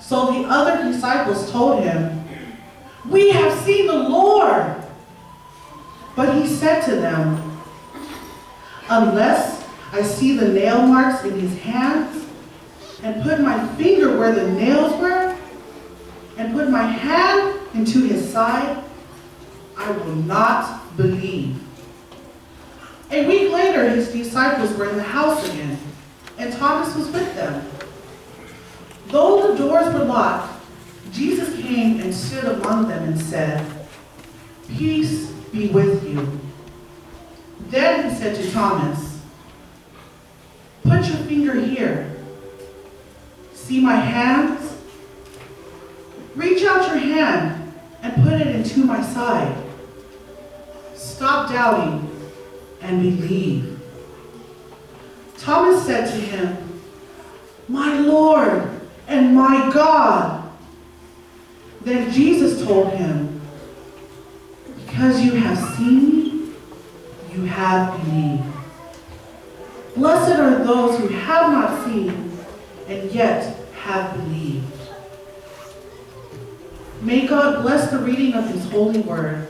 Speaker 7: So the other disciples told him, We have seen the Lord. But he said to them, Unless I see the nail marks in his hands, and put my finger where the nails were, and put my hand into his side, I will not believe. A week later, his disciples were in the house again, and Thomas was with them. Though the doors were locked, Jesus came and stood among them and said, Peace be with you. Then he said to Thomas, Put your finger here. See my hands? Reach out your hand and put it into my side. Stop doubting and believe. Thomas said to him, My Lord and my God. Then Jesus told him, Because you have seen me, you have believed. Blessed are those who have not seen and yet have believed. May God bless the reading of his holy word.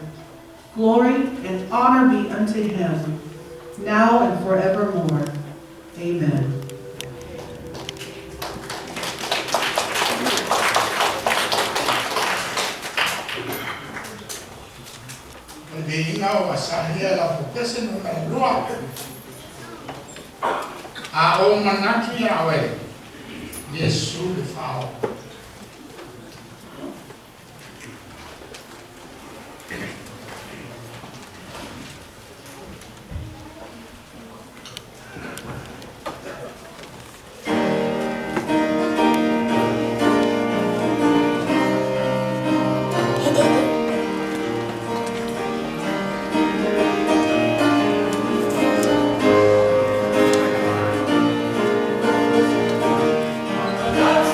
Speaker 7: Glory and honor be unto him, now and forevermore. Amen.
Speaker 4: O le viiga o asalia lapokese numera 2. A ou manatu iā oe, Iesu le Faaola.
Speaker 2: That's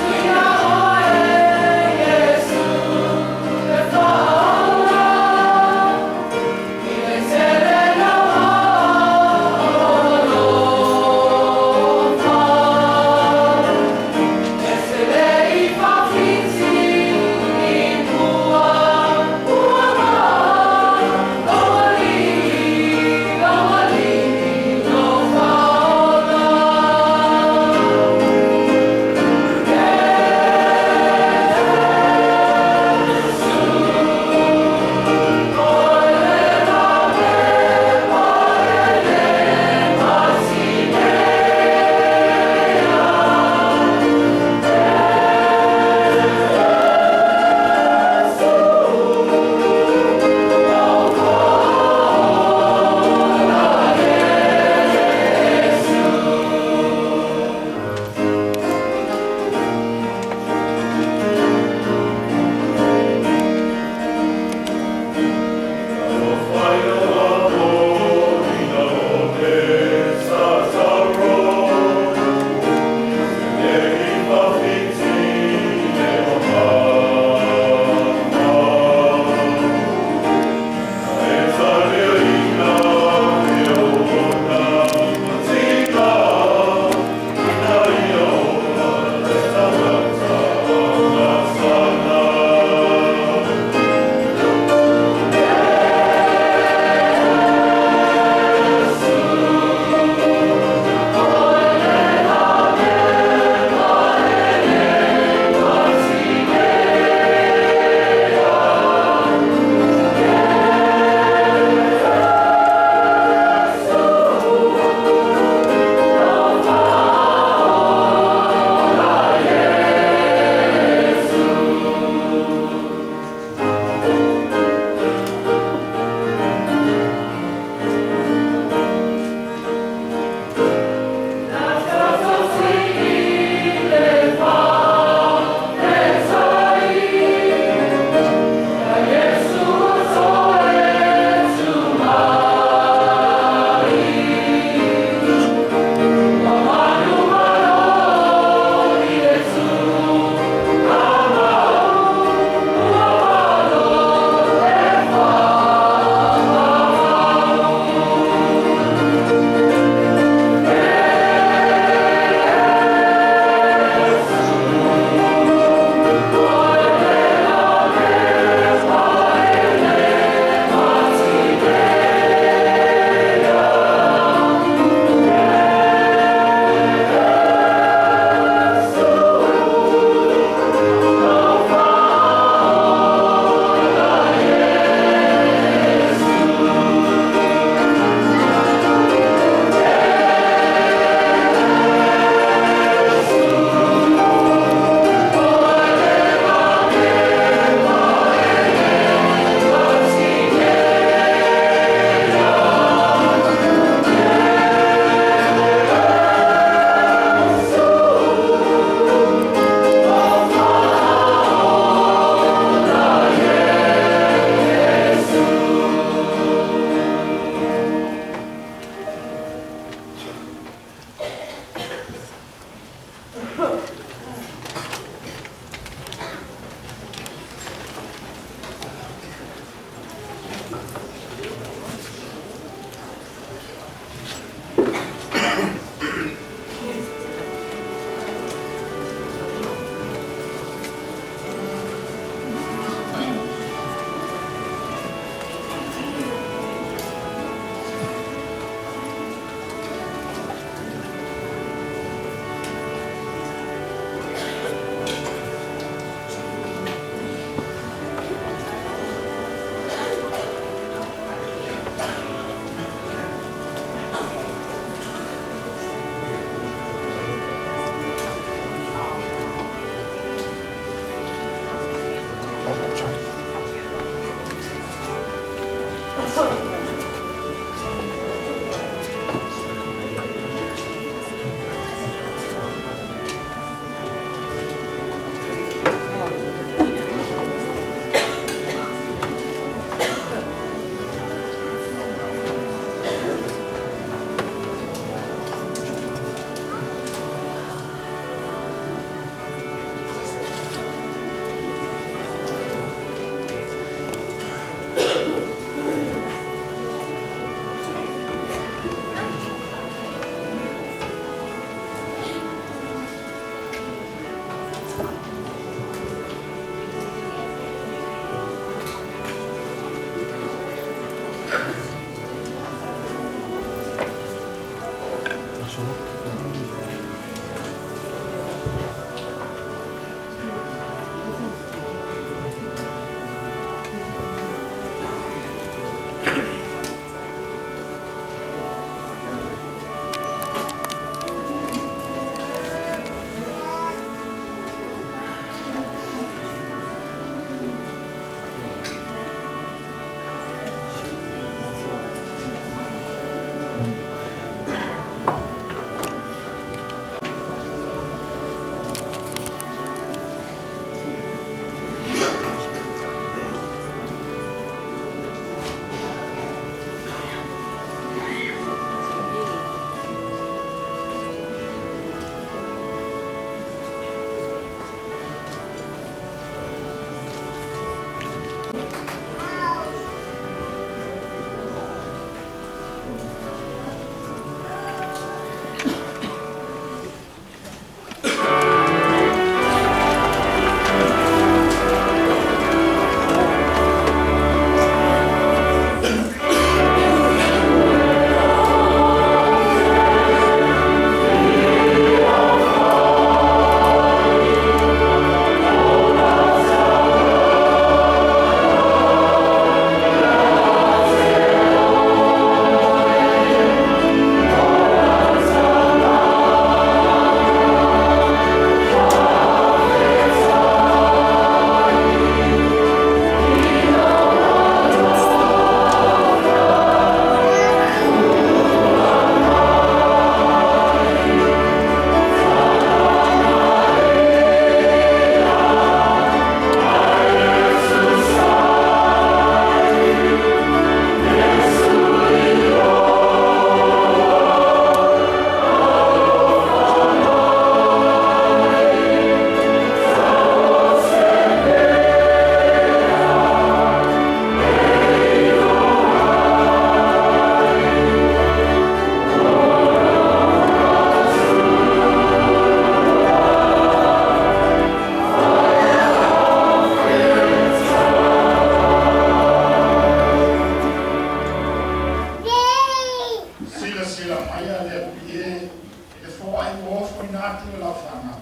Speaker 4: Silasila mai a le Alii e i le foai ua ofoina atu e lau fanau.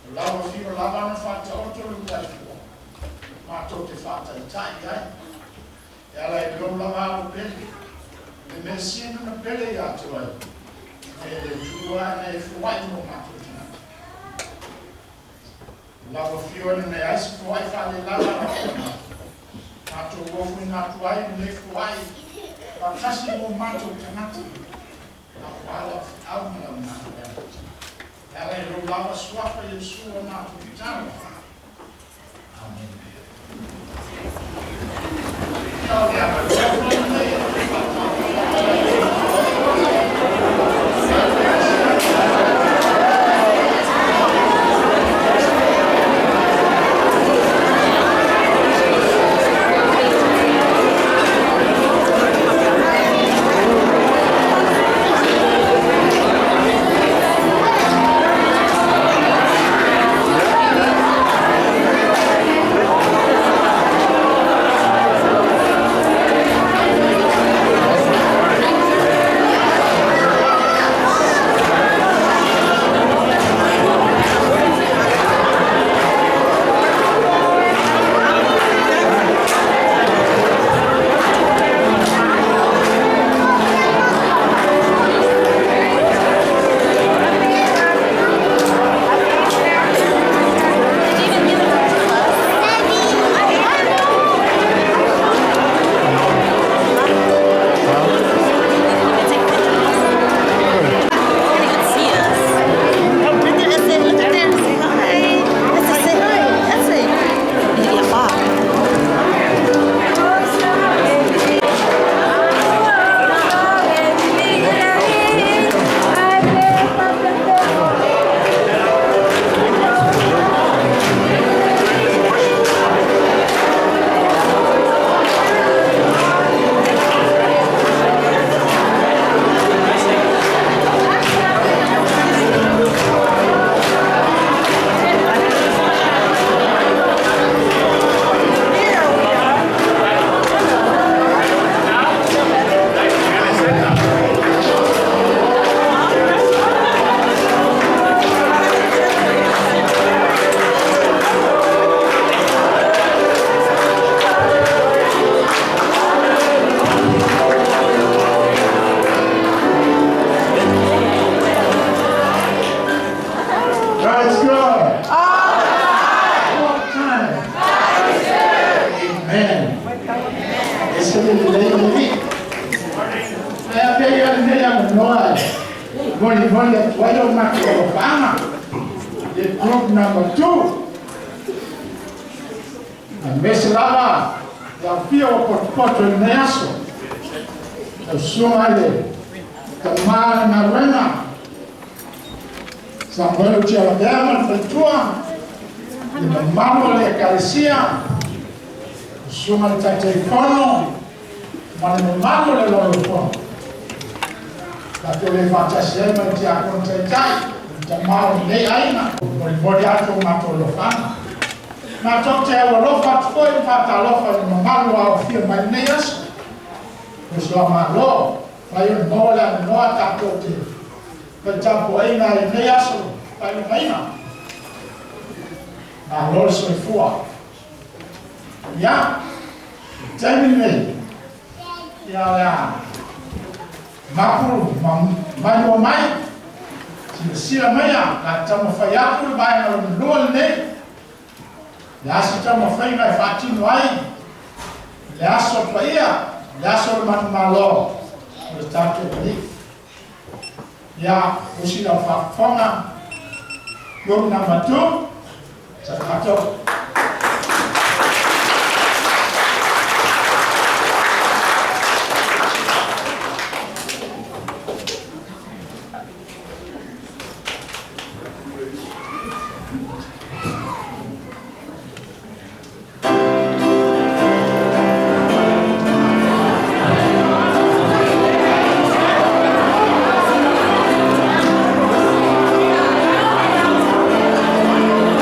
Speaker 4: O lau afio lava na faataoto le uluai fua, matou te faataitai ai, e ala i lou lava alo pele, le Mesia na pele ia te oe, ina ia le Atua na e foai mo matou tagata. O lau afio e leai se foai faalelava a lau fanau, matou ofoina atu ai lenei foai, faatasi mo matou tagata, aua lau feau ma lau galuega. E ala i lou lava suafa Iesu o matou tatalo. Amene. Ia o le avanoa lenei e te matou alofaaga le group number 2. Aemaise lava le aofia ua potopoto i lenei aso. Lau susuga i le tamā le galuega Samuelu Tialavea ma le faletua, le mamalu o le ekalesia, susuga i le Taitaifono ma le mamalu o le Laulau-a-Fono. Tatou le faatasi ai ma le Tiakono Taitai, le tamā o lenei aiga, molimoli atu o matou alofaga. Matou te aualofa atu foi ma faatalofa i le mamalu o aofia mai lenei aso. Uso a Malo, fai o le maua le avanoa tatou te faitapuaiga i lenei aso faailogaina. Malo le soifua. Ia, le taimi lenei, ia o le a mapu ma maimoa mai, silasila maia, o le a taumafai atu le vaega lona lua lenei, le a se taumafaiga e faatino ai le aso paia, le aso o le manumalo o le tatou Alii. Ia, usi lau faafofoga, group number 2, sa tatou.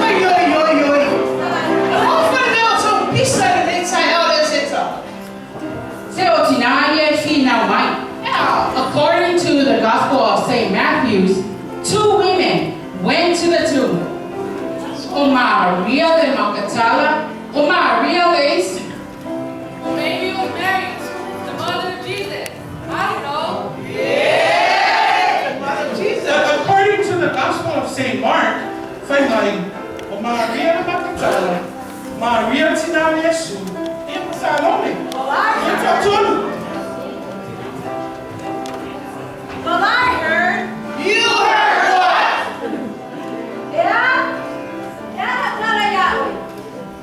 Speaker 3: Oi, oi, oi, oi. O a mea o tou pisa i lenei taeao lea Seta?
Speaker 2: Se o tinā ia e finau mai. According to the Gospel of St. Matthew, two women went to the tomb. O Maria le Makatala, o Maria le isi.
Speaker 8: Or maybe it was Mary, the mother of Jesus. I don't know.
Speaker 3: Yeah, the mother of Jesus.
Speaker 9: According to the Gospel of St. Mark, fai mai, o Maria le Makatala, Maria tinā o Iesu, ia ma Salome. Ia toatolu.
Speaker 10: Well, I heard.
Speaker 3: You heard what?
Speaker 10: Ea, ea tala ia oe.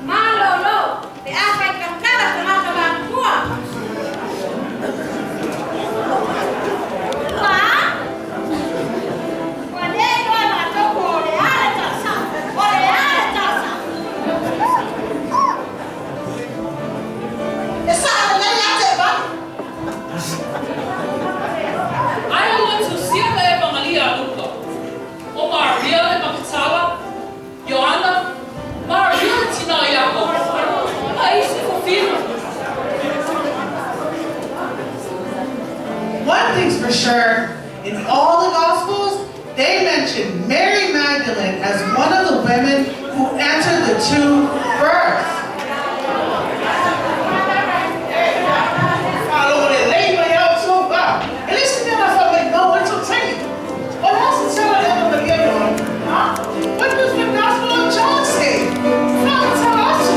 Speaker 10: Malolo, pe afai tatala tagata matutua. Ua a? Ua le iloa e matou po o le a le tala sao. O le a le tala sao?
Speaker 3: E saʻo lelei ia Tevale.
Speaker 8: Aia ua tusia le Epagalia a Luka, o Maria le Makatala, Ioana, Maria le tinā o Iakopo, ma isi fofina.
Speaker 7: One thing's for sure, in all the Gospels, they mention Mary Magdalene as one of the women who entered the tomb first.
Speaker 3: Faalogo lelei mai au tou va. E le se mea na faamaumau ai tou taimi. O le a se tala a le Evamalia a Ioane? Huh? What does the Gospel of John say? Faamatala atu.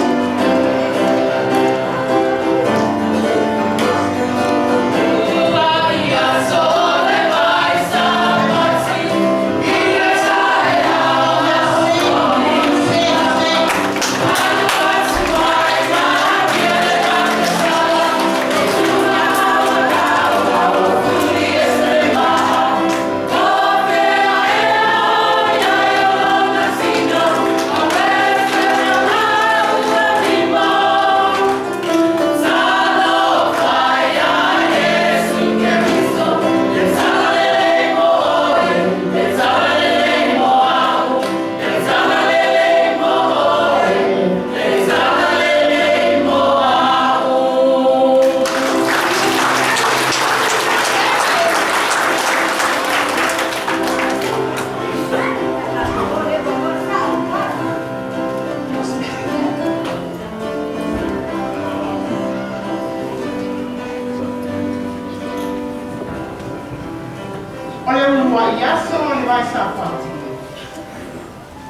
Speaker 3: O le uluai aso o le vaesapati.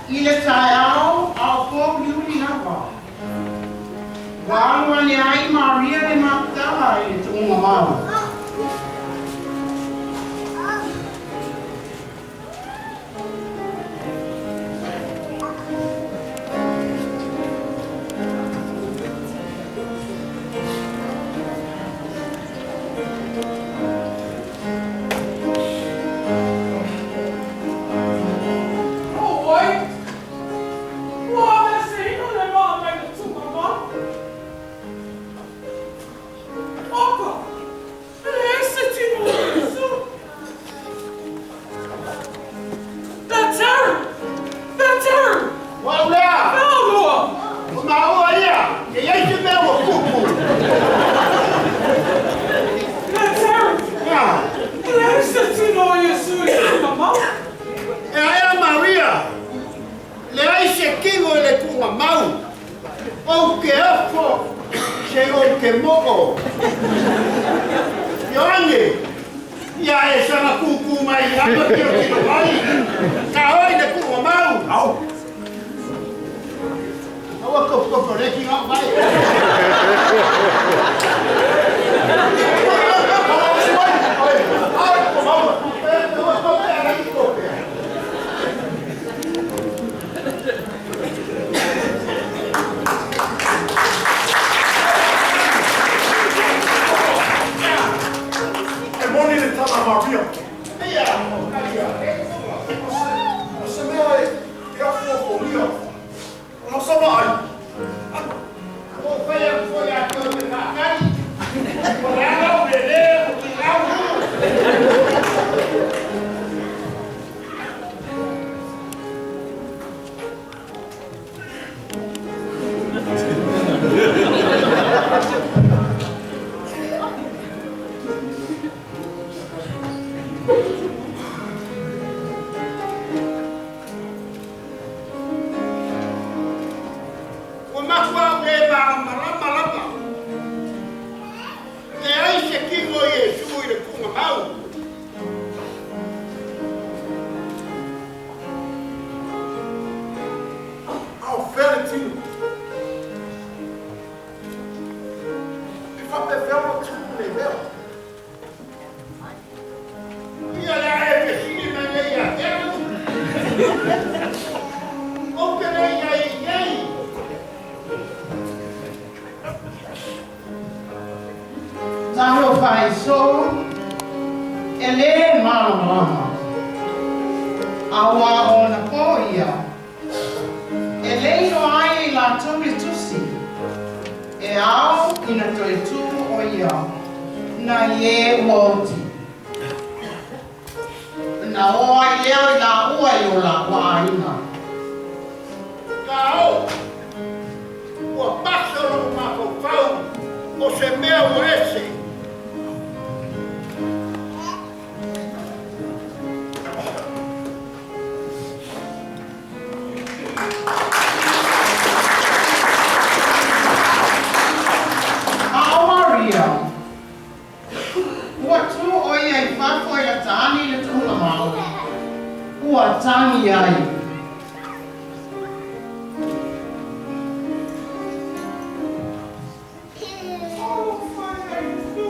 Speaker 3: I le taeao a o pouliuli lava, ua alu ane ai Maria le Makatala i le tuuga mau.
Speaker 6: le moo. Ioane, ia e saga kūkū mai i lalo tilotilo mai. Ka oi le kuʻuga mau.
Speaker 4: Au.
Speaker 6: Aua kopokopo le kiga o mai.
Speaker 4: E moni le tala a Maria.
Speaker 6: Ia, o
Speaker 4: O se mea e afuafuagia. O lau savaai.
Speaker 6: O fai atu foi ia te oe te faatali. O le ala o le lē o tilau. Ua matua ou lē malamalama lava. Leai se kino o Iesu i le tuuga mau.
Speaker 4: A o fea le tino? E faapefea ona tupu nei mea?
Speaker 6: Ia le a e fesili mai nei ia te au. Ou te le i ai i inei.
Speaker 3: Talofa e sō, e lē malamalama. Auā o ona pō ia, e le iloa ai e i latou le tusi, e ao ina toe tū ʻo ia nai ē ua oti. Ona ō ai lea o i lāua i o lāua ʻāina.
Speaker 6: Ka o, ua pasa loʻu mafaufau o se mea ua ese.
Speaker 3: A ʻo Maria, ua tū ʻo ia i fafo i lata ani i le tuʻuga mau, ua tagi ai.
Speaker 9: Talofa e Iesu,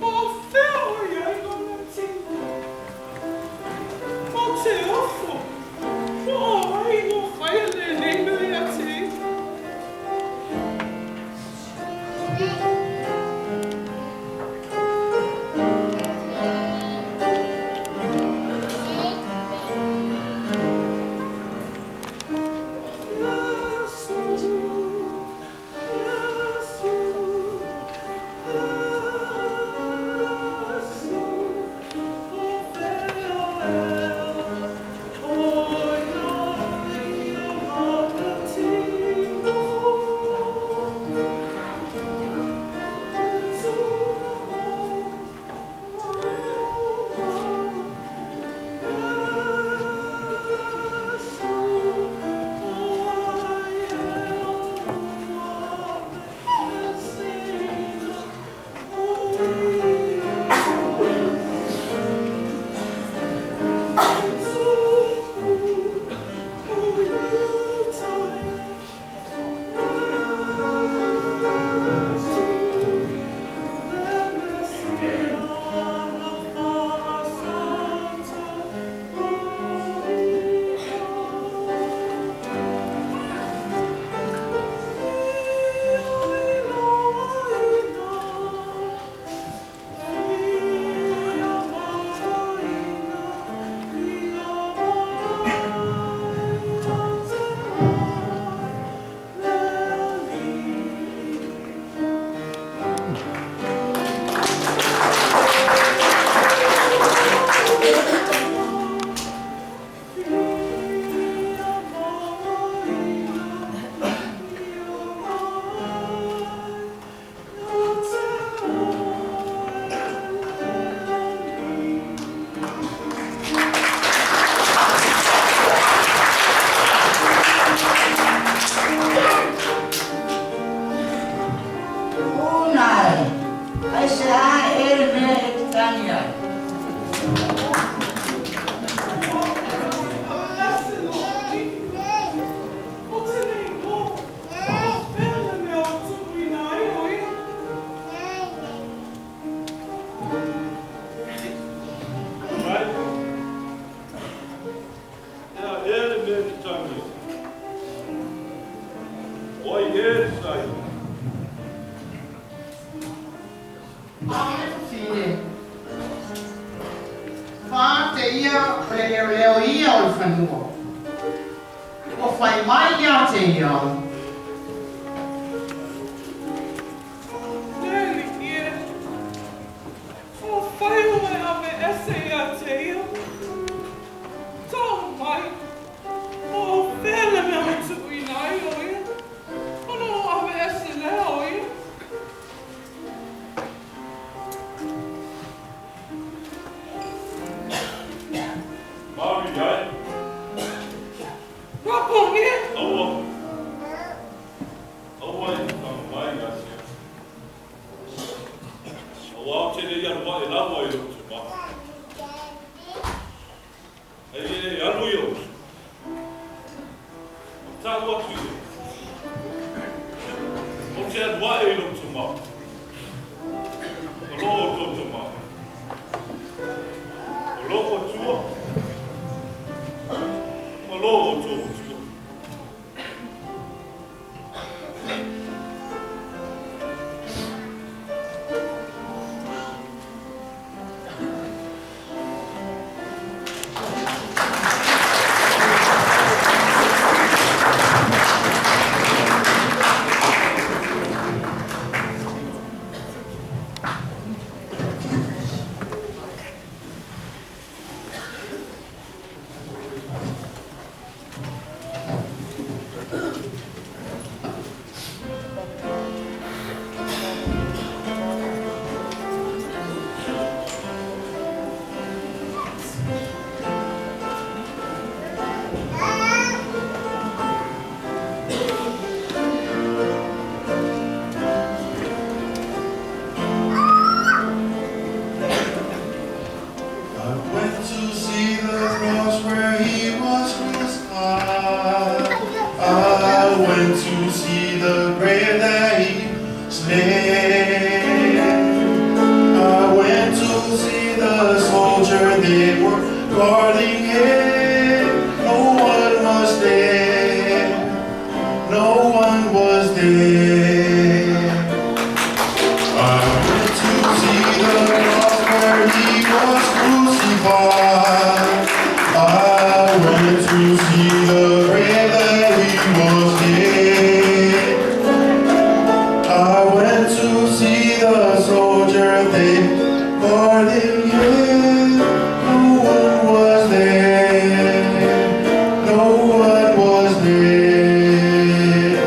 Speaker 9: po o fea o i ai lona tino? Ou te ofo, po o ai ua faia lenei mea ia te ia? Iesu, Iesu, Iesu, o fea ea, o
Speaker 5: e sai.
Speaker 3: Ai fine. Fa te ia o le leo leo ia o le fanua. O whai mai ia te ia.
Speaker 9: Lele ie. O whai o e ame ese ia te ia. Tau mai. O whele mea o tuku i nai o ia. Ono o ame ese lea o ia.
Speaker 5: Maori ai.
Speaker 9: Rapongi.
Speaker 5: Aua. Aua i tanga mai ia sia. Aua o te lei arua e lawa i o te ma. Ei e alu i o. O tāu atu i o. O te arua e i o te ma. O lo o tō te ma. O lo o tua. O lo o tō tua.
Speaker 11: I went to see the cross where he was crucified. I went to see the grave that he slain. I went to see the soldier they were guarding him. No one was there. No one was there. I went to see the cross where he was crucified. I went to see the grave that he was laid. I went to see the soldier they guarding him. No one was there. No one was there.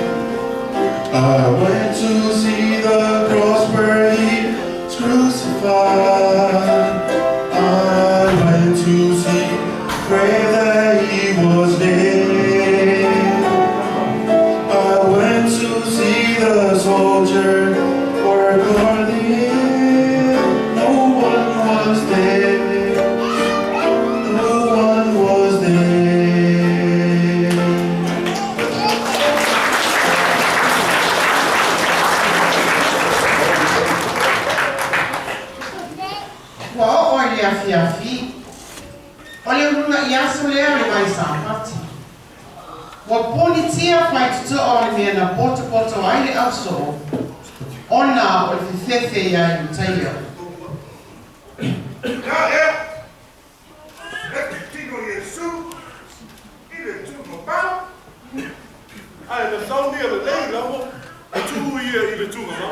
Speaker 11: I went to see the cross where he was crucified. I went to see the grave that he was laid. I went to see the soldier were guarding him. No one was there. No one was there.
Speaker 3: Ua oo i le afiafi. O le uluga i aso lea le vai Sapati. Ua ponitia faitotoa o le mea na potopoto ai le ausoo, ona o le fefefe ia Iutaia.
Speaker 4: Ia ea, e te tino Iesu, i le tūnga pau.
Speaker 5: Ai, na saunia le lei lava, e tuu ia i le tūnga ma.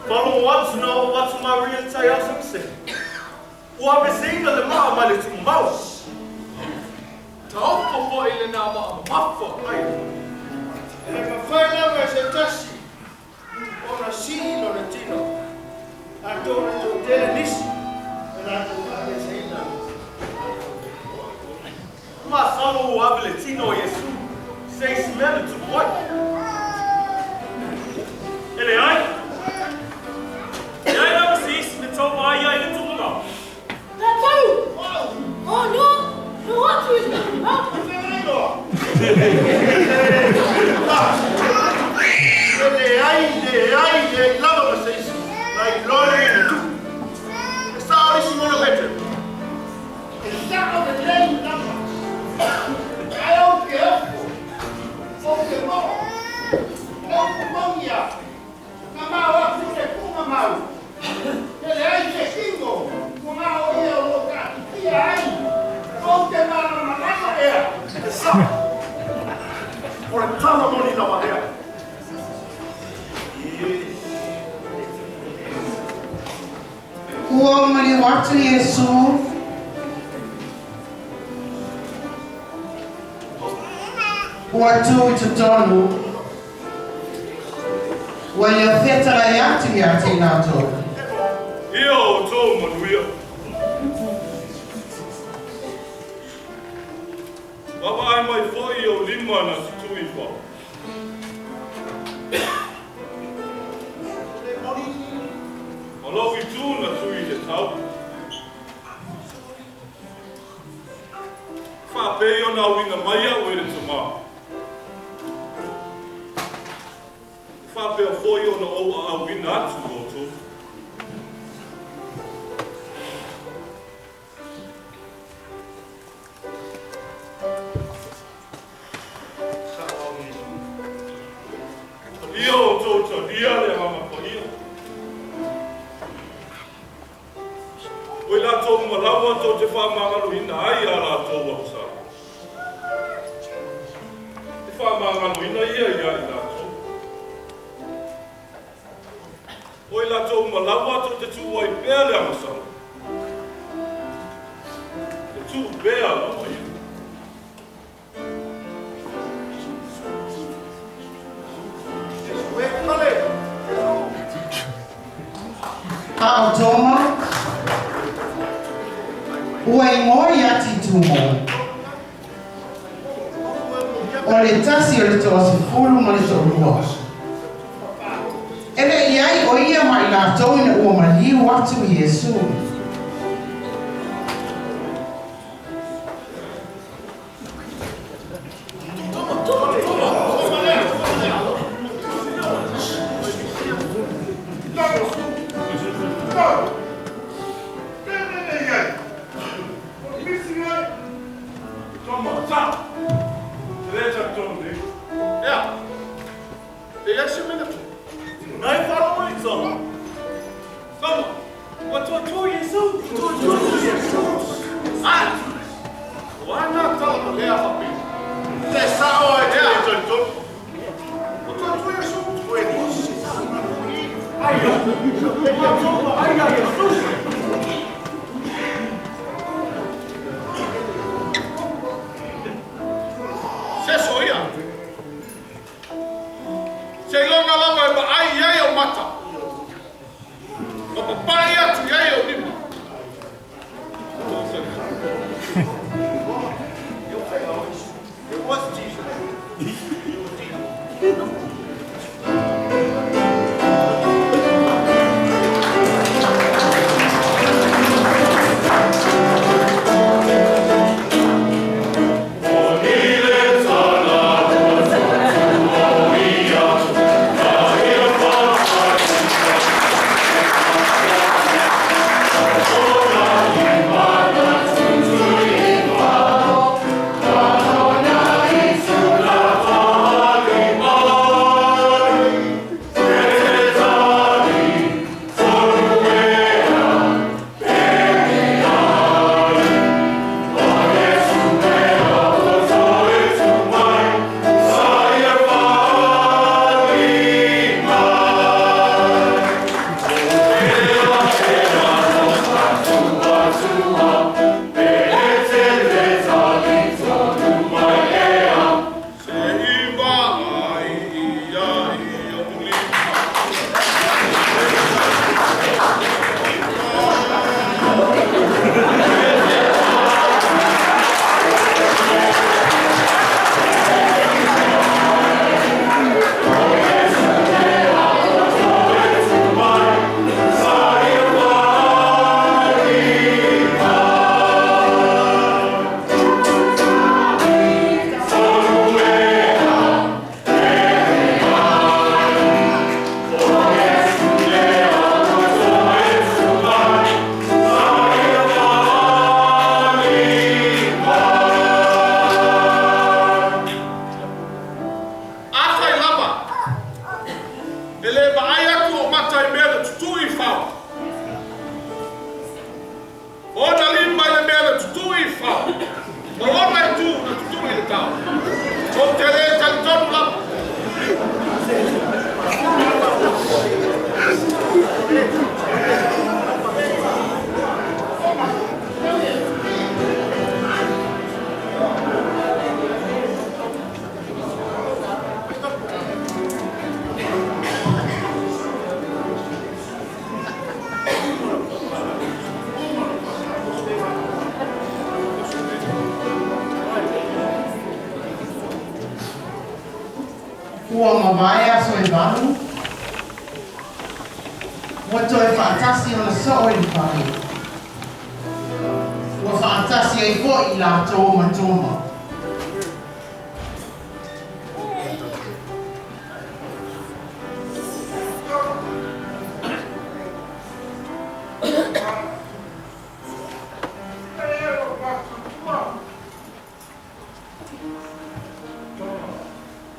Speaker 12: Whalo atu na o atu Maria tai au se. Ua veseina le maa mai le tuku mau.
Speaker 5: Ta opo po i le nā maa mafa ai.
Speaker 4: E mawhai lava e se tasi, o na sii lo le tino. A tōna tō tele nisi, e rātou wha e seina.
Speaker 12: Ma salo o ave le tino o Iesu, se isi mea le tuku ai. E le ai? E ai lava se isi me tau mai ai le tukunga.
Speaker 10: Tatau! Oh no! No atu i le mau!
Speaker 4: E le ai, le ai lava ma se isi, na i lore i le tuku. E sa o isi mono Petro. E sa o le lei lava. Ai o ke ofo, o ke mo. Tou te malamalama ea.
Speaker 12: E sa'o. O le tala moni lava lea.
Speaker 13: Ua maliu atu Iesu ua tu i totonu, ua ia fetalai atu ia te i latou.
Speaker 5: Ia outou manuia. Vaavaai mai foi i ou lima na tutū i fao. Ma lou itu na tui i le tau. E faapei ona auina mai au e le Tamā. E faapea foi ona ou aauina atu i outou. Ia outou talia le Agaga Paia. O i latou uma lava tou te faamagaloina ai a latou agasala. E faamagaloina ia ia i latou. O i latou uma lava tou te tuu ai pea le agasala, e tuu pea lava ia.
Speaker 13: A o Toma, ua igoa ia Titumo, o le tasi o le 12 ma le 12. E le i ai o ia ma i latou ina ua maliu atu Iesu. Ua mavae aso e valu, ua toe faatasi ona soo i le fale. Ua faatasi ai foʻi i latou ma Toma.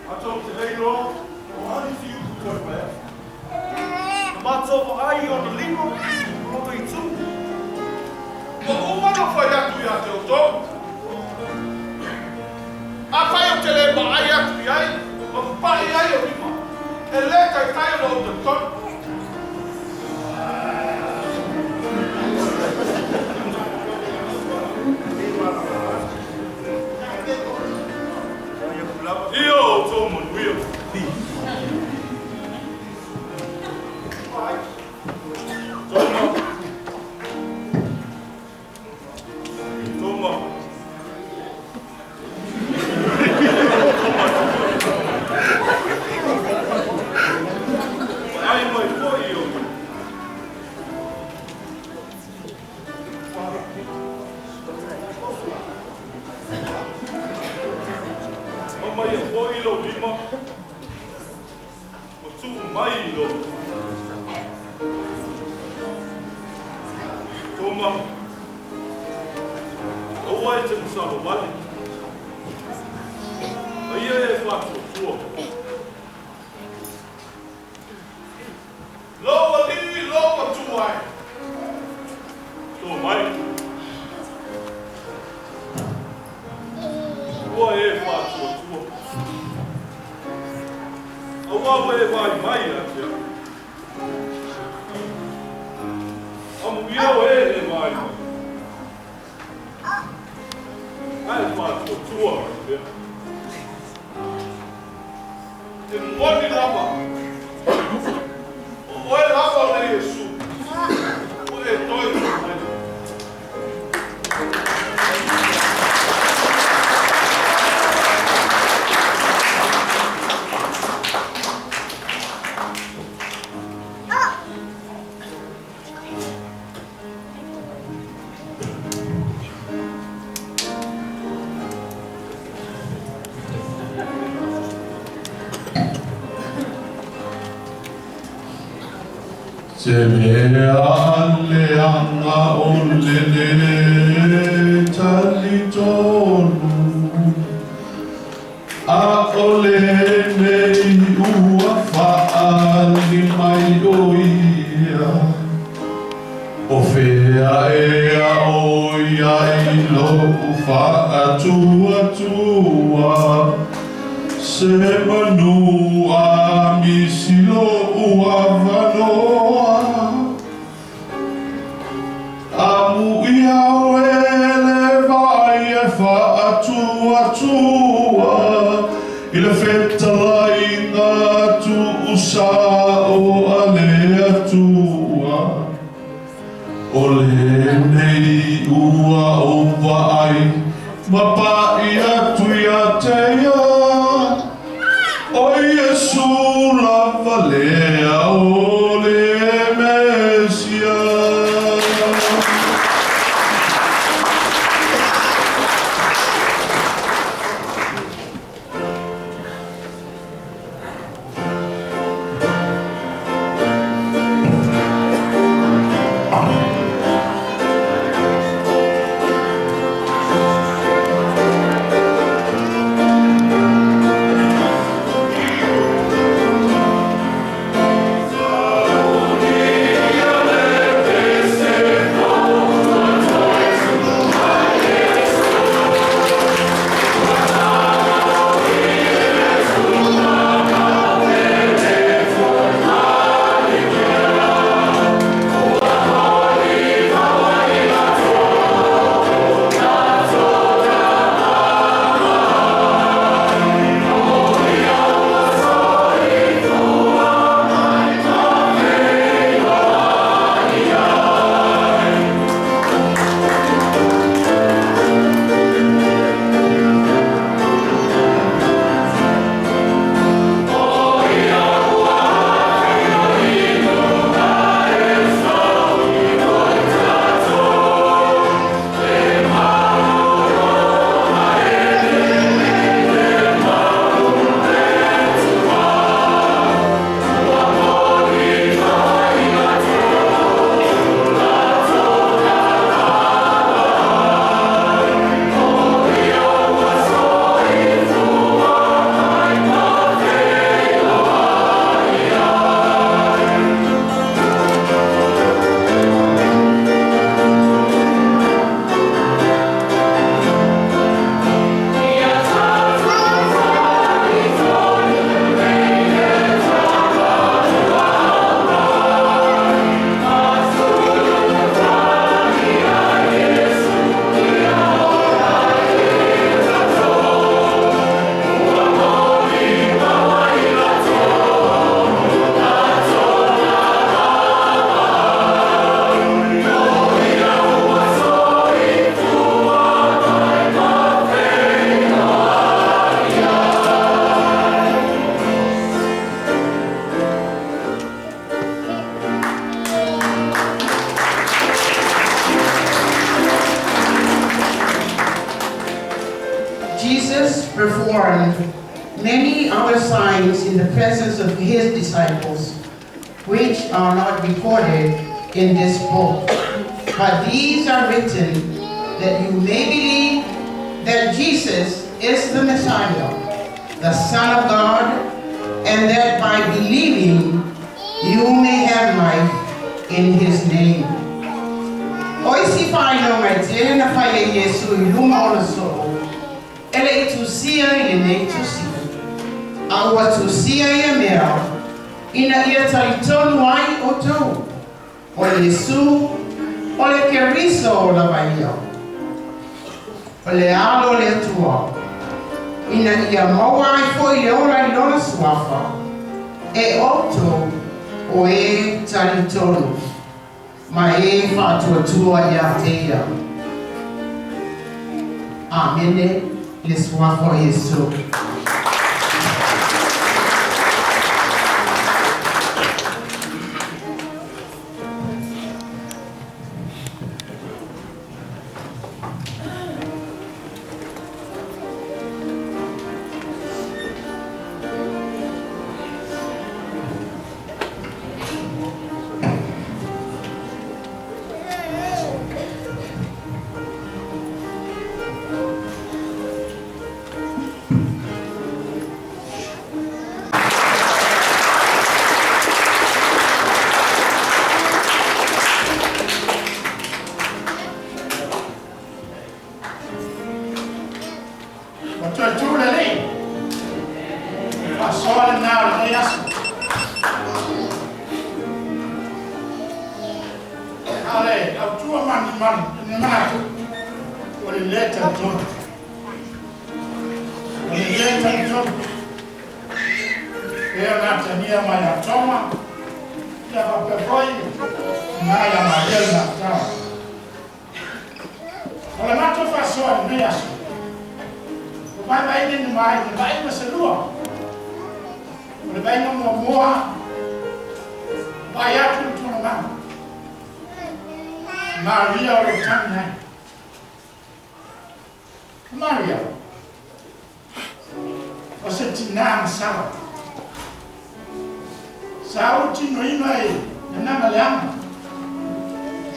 Speaker 12: Matou te le iloa o a nisi upu toe fai atu. Na matou vaai i ona lima ma lona itu.
Speaker 5: Ua uma ona fai atu ia te outou. Afai ou te le vaai atu i ai ma papaʻi ai ou lima, e lē taitai ona ou talitonu. Ia outou manuia. Toma. Toma. Vaai mai foi o. Aumaia foi lou lima, ua tuu mai i lou. Toma, aua e te masalo wale. A ia e faatuatua. Lou alii, lou matua e. Tō mai. Ua e faatuatua. Aua ua e vaai mai ia te au. Amuia o e e vaai mai. Ae faatuatua mai pea. E moni lava. O oe lava o le Iesu. Ua e toe tō mai.
Speaker 11: Se mea leaga o le lē talitonu, ʻaʻole nei ua faali mai o ia. O fea ea o i ai loʻu faatuatua, se manu a misi loʻu avanoa. Amuia oe le vaai e faatuatua, i le fetalaiga tuusao a le Atua. O lenei ua ou vaai ma paʻi atu ia te ia, o Iesu lava lea o le Mesia.
Speaker 13: Jesus performed many other signs in the presence of his disciples, which are not recorded in this book. But these are written that you may believe that Jesus is the Messiah, the Son of God, and that by believing you may have life in his name. O isi faailoga e tele na fai e Iesu i luma o le soo, e le'i tusia i lenei tusi. A ua tusia ia mea, ina ia talitonu ai outou, o Iesu, o le Keriso lava ia, o le Alo o le Atua, ina ia maua ai fo'i le ola i lona suafa, e outou o e talitonu, ma e faatuatua iā te ia. Amene le suafa o Iesu.
Speaker 4: Ua toe tu le Alii, e faasoa lenā o lenei aso. A o le autua ma ni ni manatu, o le lē talitonu. O le lē talitonu. E ona atagia mai ia Toma, ia faapea foi iina ia Maria le Magatala. O le matou faasoa i lenei aso, ua vaivaiina mai le vaaiga se lua. O le vaaiga muamua, vaai atu le tuugamau. Maria o lo o tagi ai. O Maria, o se tinā masala. Sa ou tinoina i lana leaga.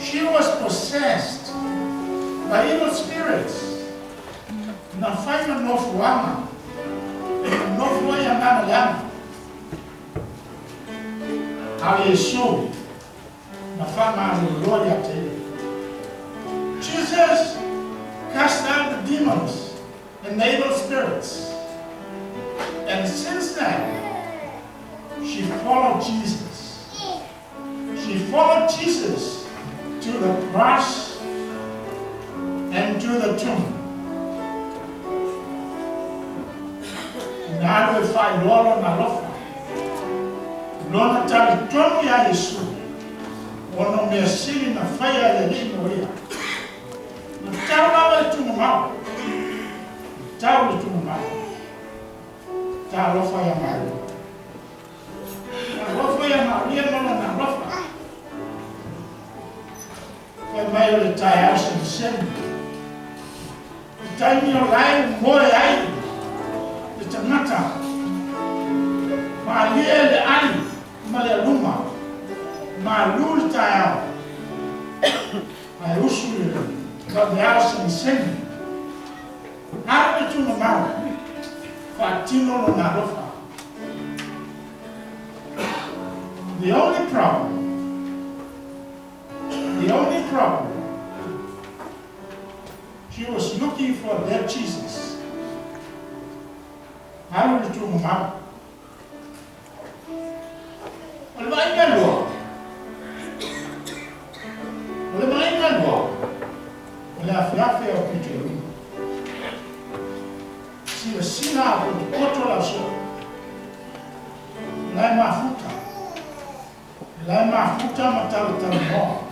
Speaker 4: She was possessed by evil spirits. Na fai ma nofoaga e nonofo ai agaga leaga. A o Iesu na faamaloloa ia te ia. Jesus cast out the demons and the evil spirits. And since then, she followed Jesus. She followed Jesus to the cross and to the tomb. Na alu e faailoa lona alofa, lona talitonu iā Iesu, ona o mea sili na faia e le Alii mo ia. Na tau lava le tuugamau, na tau le tuugamau. Talofa ia Maria. Talofa ia Maria ma lona alofa. Fai mai o le taeao segisegi. Le taimi o lae moe ai le tagata. Malie le ai ma le aluma. Malu le taeao. Ae usu le vaveao segisegi. Alu le tuugamau. Faatino lona alofa. The only problem, the only problem, she was looking for that Jesus. Alu le tuugamau. O le vaaiga lua, o le vaaiga lua, o le afeafe o pitolima. Silasila a potopoto lau soo. O lae mafuta. E lae mafuta ma talatalanoa.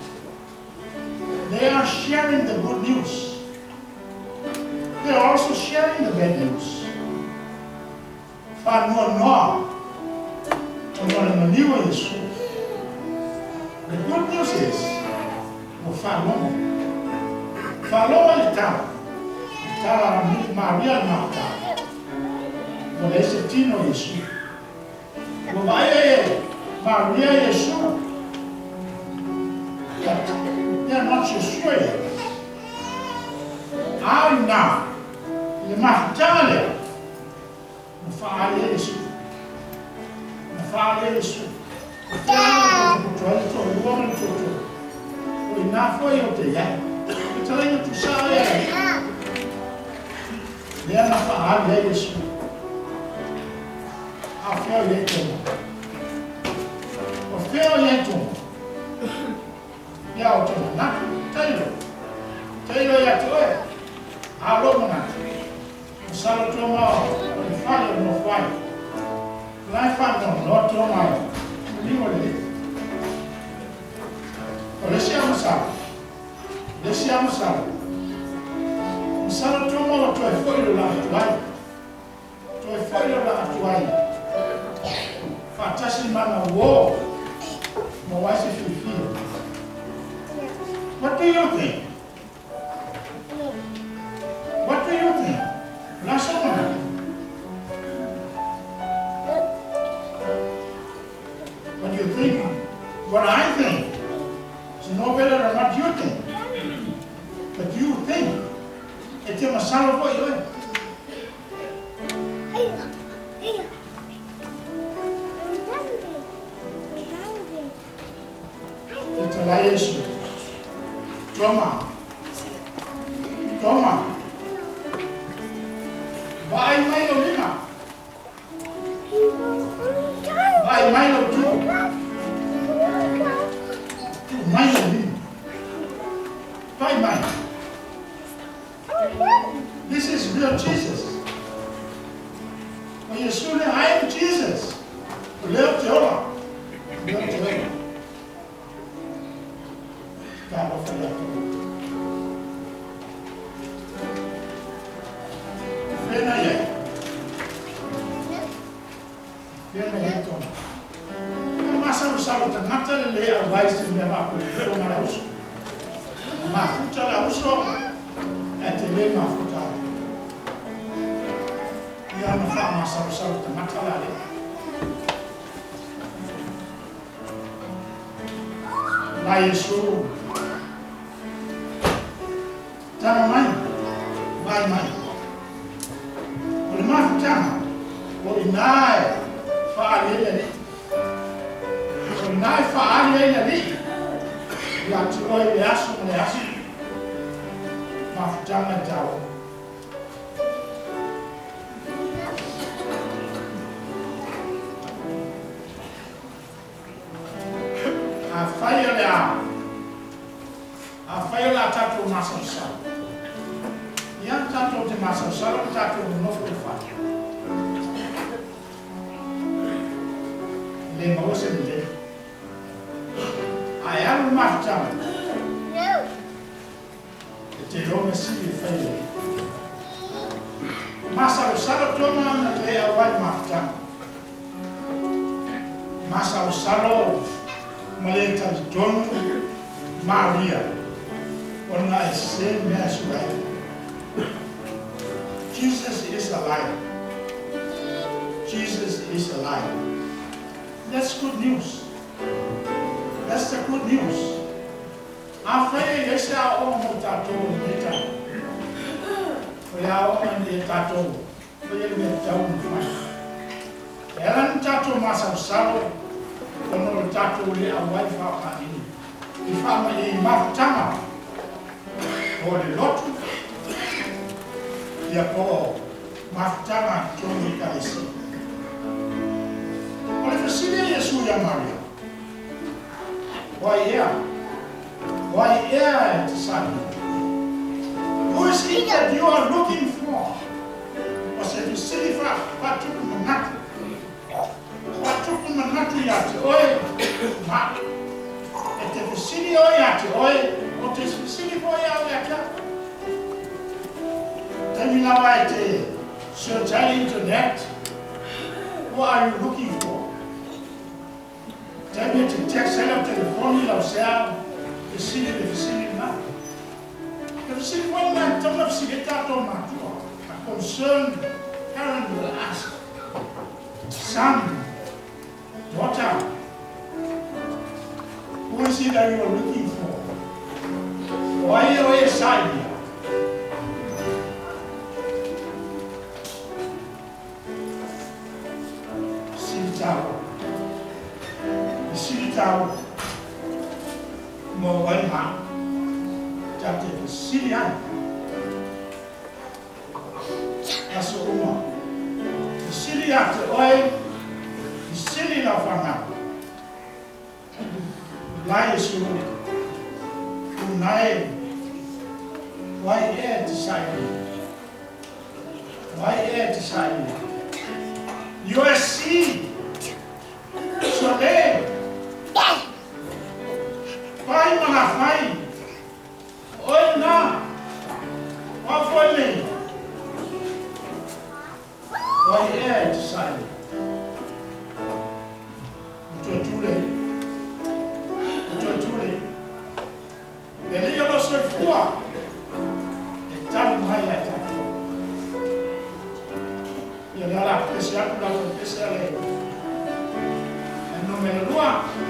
Speaker 4: They are sharing the good news. They are also sharing the bad news. Faanoanoa ona o le maliu o Iesu. The good news is, ua faalogo. Faalogo i le tala, le tala a Maria le mafutaga, ua leai se tino o Iesu. Ua vaaia e Maria Iesu. But they are not so sure yet. A o iina i le mafutaga lea, na faaali ai Iesu. Na faaali ai Iesu. O fea lava e potopoto ai le toalua ma le toatolu, o iina foi ou te i ai. Fetalaiga tuusao ia le Lea na faaali ai Iesu. A o fea o i ai Toma? O fea o i ai Toma? Ia ou te manatu, tailo. Tailo ia te oe. A o lou manatu, masalo Toma o le fale o nofo ai. O la e faanoanoa Toma i maliu o le Alii. O le isi lava masalo, o le isi lava masalo, masalo Toma ua toe foi i le laa tuai. Toe foi le laa tuai faatasi ma ana uō maua ai se fiafia. What do you think? What do you think? O le a sou manatu? What do you think? What I think is no better than what you think. But you think. E te masalo foi oe. Fetalai Iesu. Toma. Toma. Vaai mai lou lima. Vaai mai lou tuu. Tuu mai lou lima. Vaai mai. This is real Jesus. O Iesu lea, I am Jesus. O lea ou te ola. O lea ou te ola. Talofa ia te oe. Fea na i ai? Fea na i ai Toma? Ua masalosalo tagata le le auai i se mea faaputuputu ma le uso. Mafuta le uso ae te le mafuta ai. Ia ona faamasalosalo tagata la lea. La Iesu. Tama mai, vaai mai. O le mafutaga, o i ina e faaali ai le Alii. O i ina e faaali ai le Alii ia te oe i le aso ma le aso. Mafutaga e taua. Afai o le a, afai o le a tatou masalosalo, ia tatou te masalosalo ma tatou nonofo i le fale. E le maua se lelei. A e alu i le mafutaga, e te iloa mea sili e fai e le Alii. Masalosalo Toma na le auai i le mafutaga. Masalosalo ma le talitonu Maria ona e sese mea e sula ai. Jesus is alive. Jesus is alive. That's good news. That's the good news. Afai e i ai se aoaoga mo tatou i lenei taeao, o le aoaoga ina ia tatou faia le mea tatau ona fai. E ala ona tatou masalosalo ona o le tatou le auai faaaogaina i faamaʻi mafutaga o le lotu ia po o mafutaga i totonu o Ekalesia. O le fesili a Iesu iā Maria, O ai ea? O ai ea e te saili? Who is it that you are looking for? O se fesili faatupu manatu. Faatupu manatu ia te oe ma au. E te fesili oe ia te oe, o te fesili foi au ia te au. Taimi lava e te search ai internet, what are you looking for? Taimi e te text ai lau telefoni, lau cell, fesili le fesili lena. Le fesili foi lena e tatau ona fesili ai tatou matua, tatou concerned parent will ask, son, daughter, who is it that you are looking for? Why are you silent? Silitao. Silitao. Mo wai ha. Tate sili ai. Aso uma. Sili ate oe. Sili la whanga. Lai su. Unai. Wai e te saili. Wai e te saili. USC. Sole. Pai mga fai. Oi na. Wa foi nei. Wai e te saili. Utuatule. Utuatule. Le lea lo soifua. E tali mai ai tātou. Ia le ala pese atu la pese ale. E numero 2.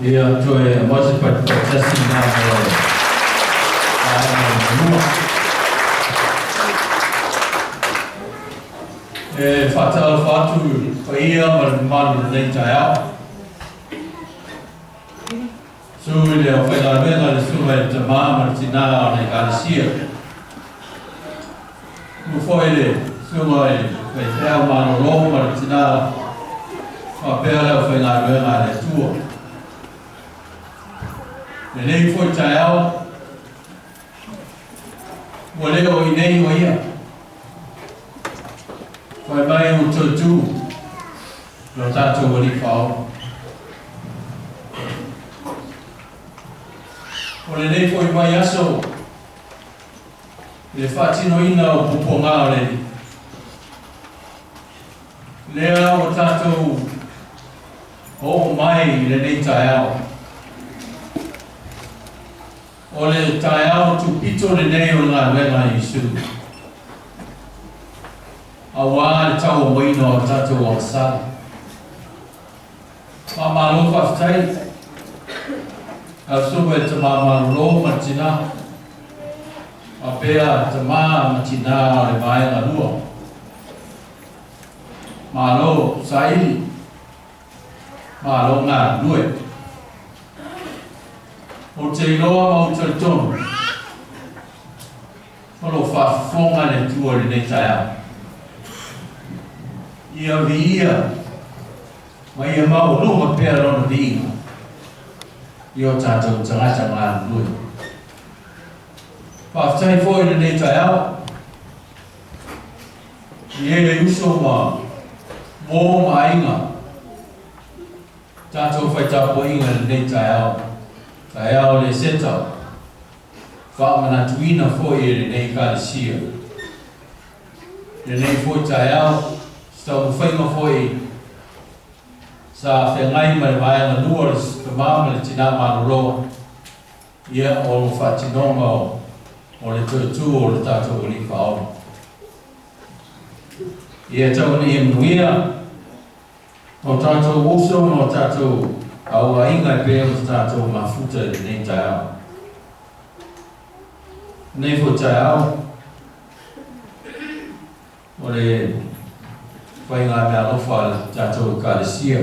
Speaker 14: Ia toe aumai se patupatutasi lena mo le vaega lona lua. E faatalofa atu i le paia ma le mamalu i lenei taeao. Susu i le aufaigaluega le susuga i le tama ma le tinā o le Ekalesia. Susu foi le susuga i le faifeau malolo ma le tinā faapea le aufaigaluega a le Atua. Lenei foi taeao, ua le o i nei o ia. Fai mai ua toe tu lo tatou Alii Faaola. O lenei foi vaiaso i le faatinoina o pupuagā o le Alii. Lea ua tatou oo mai i lenei taeao. O le taeao tupito lenei o le galuega a Iesu, auā le tauamoina o tatou agasala. Faamalo faafetai lau Susuga i le Tama Malolo ma le Tinā, faapea tama ma tinā o le Vaega 2. Malo saili, malo galulue. Ou te iloa ma ou talitonu, o lo o faafofoga le Atua i lenei taeao. Ia viia ma ia maualuga pea Lona viiga i o tatou tagata galulue. Faafetai foi i lenei taeao i e uso ma uo ma aiga tatou fai tapuaiga i lenei taeao, taeao le seta faamanatuina foi e lenei Ekalesia. Lenei foi taeao, se taumafaiga foi sa feagai ma le vaega lua o le tama ma le tinā malolo, ia o le faatinoga o le toe tu o le tatou Alii Faaola. Ia tau ina ia manuia o tatou uso ma o tatou auaiga e pei ona tatou mafuta i lenei taeao. Lenei foi taeao, o le faiga meaalofa a le tatou Ekalesia,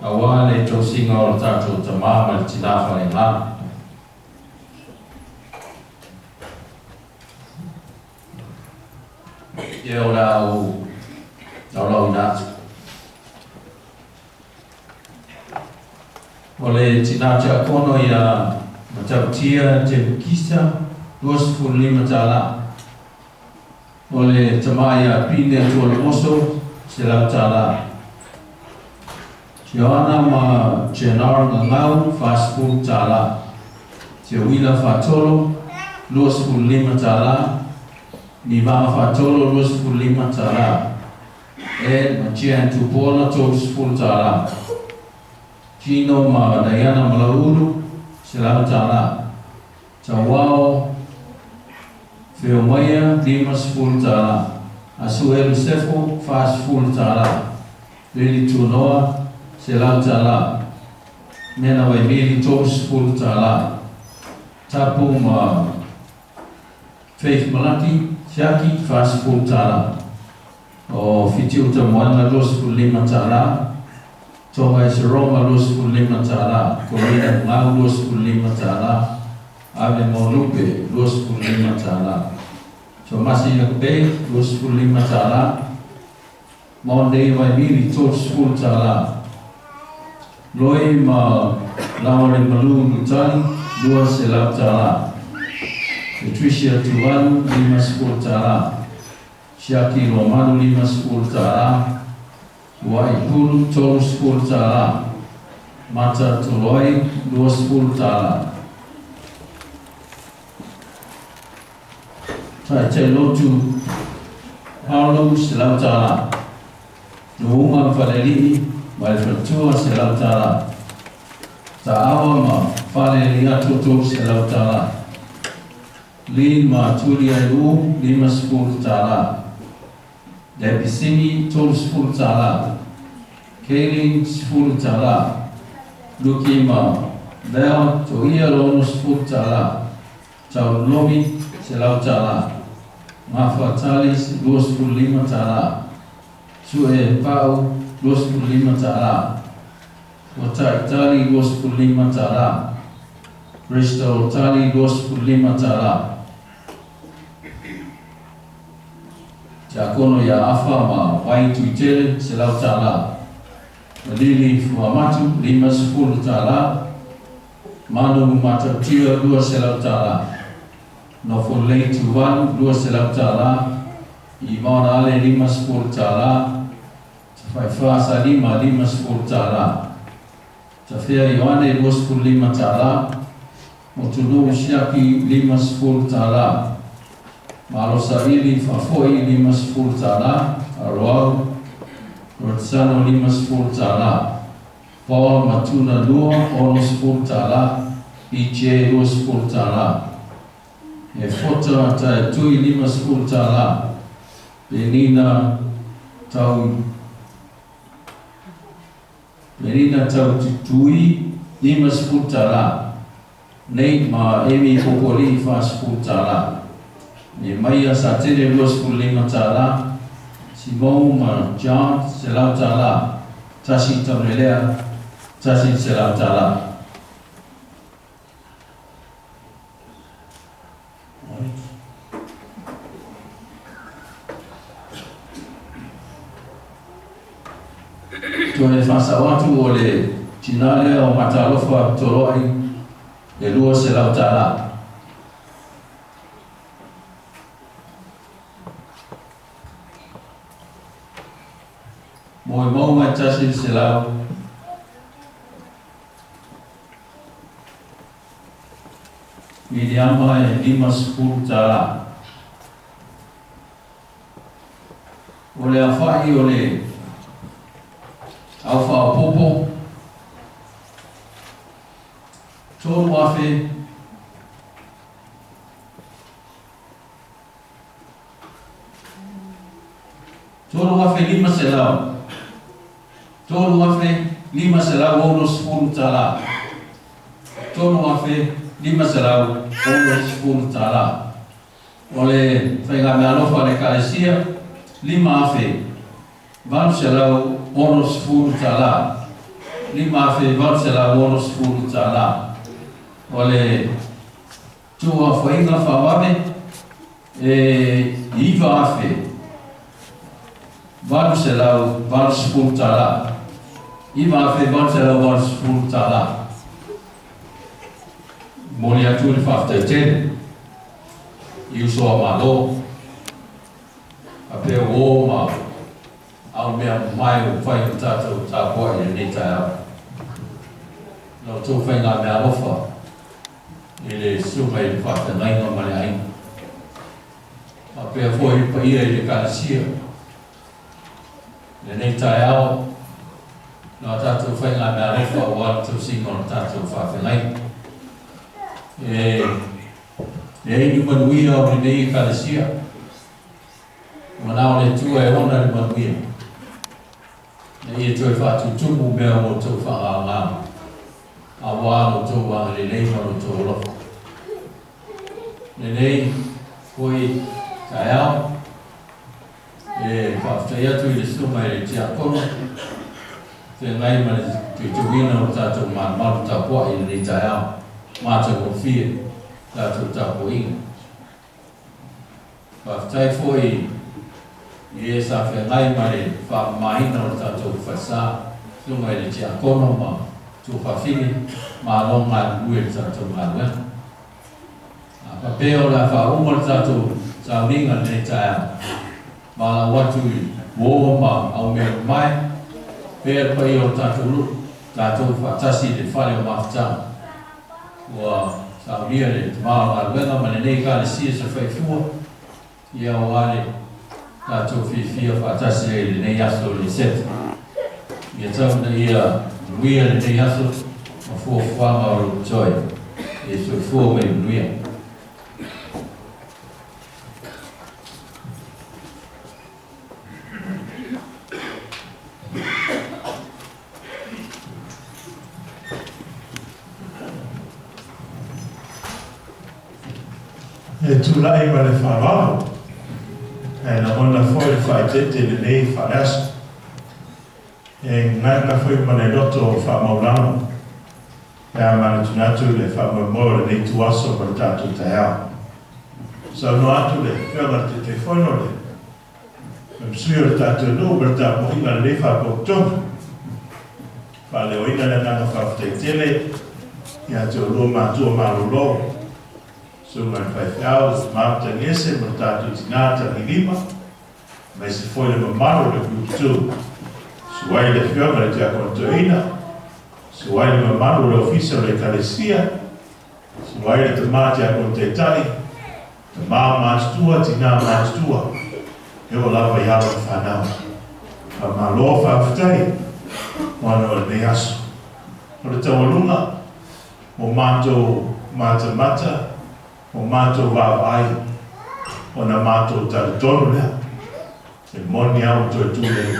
Speaker 14: auā le tausiga o le tatou tamā ma le tinā falegā. Ia o le a ou laulauina atu. O le tinā tiakono ia Matautia Temukisa, 25 tālā. O le tama ia Pine Tualamoso, 100 tālā. Joana ma Gennaro Gagau, 40 tālā. Teuila Faatolo, 25 tālā. Nivaga Faatolo, 25 tālā. Ed ma Jean Tupuola, 30 tālā. Gino ma Diana Malaulu, 100 tālā. Tauao Feomaia, 50 tālā. Asuelu Sefo, 40 tālā. Lily Tunoa, 100 tālā. Nena Waimili, 30 tālā. Tapu ma Faith Malaki, Siaki, 40 tālā. O Fitiuta Moana, 25 tālā. Tonga Eseroma, 25 tālā. Corina Ngau, 25 tālā. Ave Molupe, 25 tālā. Tomasi Iakobe, 25 tālā. Monday Waimiri, 30 tālā. Loi ma Laore Malu Lutali, 200 tālā. Patricia Tuvalu, 50 tālā. Siaki Romanu, 50 tālā. Waipulu, 30 tālā. Mata Toloi, 20 tālā. Taitai Lotu Paulo, 100 tālā. Nuuga ma Falealii ma le faletua, 100 tālā. Taawa ma Falealiiato, 300 tālā. Lin ma Tuliaiuu, 50 tālā. Debbie Simi, 30 tālā. Kaylin, 10 tālā. Luki ma Val Toia le $60. Taulomi $100. Mafa Talis $25. Sue Pau $25. Wata Itali $25. Bristol Tali $25. Tiakono ia Afa ma Vai Tuitele $100. Lili Fuamatu $50. Manu Matautia $200. Nofo Lei Tuvalu $200. Ivana Ale $50. Tafaifa Salima $50. Tafea Ioane $25. Motunu Siaki $50. Malosa Ili Fafoi $50. Aroau Rotsano $50. Paul Matuna Lua $60. PJ $20. E Fota Tae Tui $50. Penina Tau Tutui $50. Nei ma Emi Popoli $40. Ne Maia Satele $25. Simon ma John $100. Tasi Taunelea Tasi $100. Toe whasawatu o le tinalea o Matalofa Toloi le $200. Mo e mau mai tasi le selau. Miriama e $50. O le awhai o le Alfa Popo 3 afe 3,500. 3,560. 3,560. O le whainga mea alofa le kalesia 5,860. 5,860. O le tua whainga whawawe e 9,880. 9,880. Moli atu le whaftaitene i usoa malo a pē o ma au mea mai o whai o tātou tāpoa i le nei tai au. Lau tō whai ngā mea alofa i le sunga i le whaftangainga ma le ainga. A pēa foi i paia i le kalesia le nei tai au nā tātou whai ngā mea alofa o ala tau singa o tātou whaftangainga. E e manuia o le nei kalesia. Manao le tua e ona le manuia. E ia toe whaatutumu mea o tau whaangā. A wā lo tau wā le nei ma lo tau alofa. Le nei koi taeao e whaaftai atu i le suma i le tiakono. Te ngai ma le tuituina o tātou maru tāpua i le nei taeao. Mātou kofia tātou tāpoinga. Whaaftai foi i e sa whengai ma le whaamahina o tātou whasa sunga i le tiakono ma tūwhawhini ma lo ngā lue le tātou ngā. A papeo la whaunga le tātou tauninga le taea. Ma la watu i wō ma au mea mai pēr pai o tātou lu tātou whatasi le whare o mawhitanga. Ua saunia le tamā ngā luenga ma le nei ka le sia sa whaifua ia o ale tātou whiwhia whatasi e le nei aso le seta. Ia tau na ia nuia le nei aso ma fua fuanga o lo toi e soifua mai nuia.
Speaker 1: E tulai ma le faaaloalo, ae lagona foi le faaeteete i lenei faaleaso. E gagana foi ma le loto faamaualalo pe a manatunatu i le faamoemoe o lenei ituaso ma le tatou taeao. Saunoa atu le Afioga i le Taitaifono, le Sui o le tatou nuu ma le tapuaiga i lenei faapotopotoga. Faaleoina le agaga faafetai tele ia te oulua matua malolo, susuga i le faifeau Tama Matagi ma le tatou tina Tagilima, aemaise foi le mamalu o le Group 2. Susu ai le Afioga i le Tiakono Toeaina, susu ai le mamalu o le Ofisa o le Ekalesia, susu ai le Tama Tiakono Taitai, tama matutua, tina matutua, e oo lava i alo ma fanau. Faamalo faafetai ona o lenei aso. O le taualuga o matou matamata, o matou vaavaai, ona matou talitonu lea, e moni lava ua toe tulei.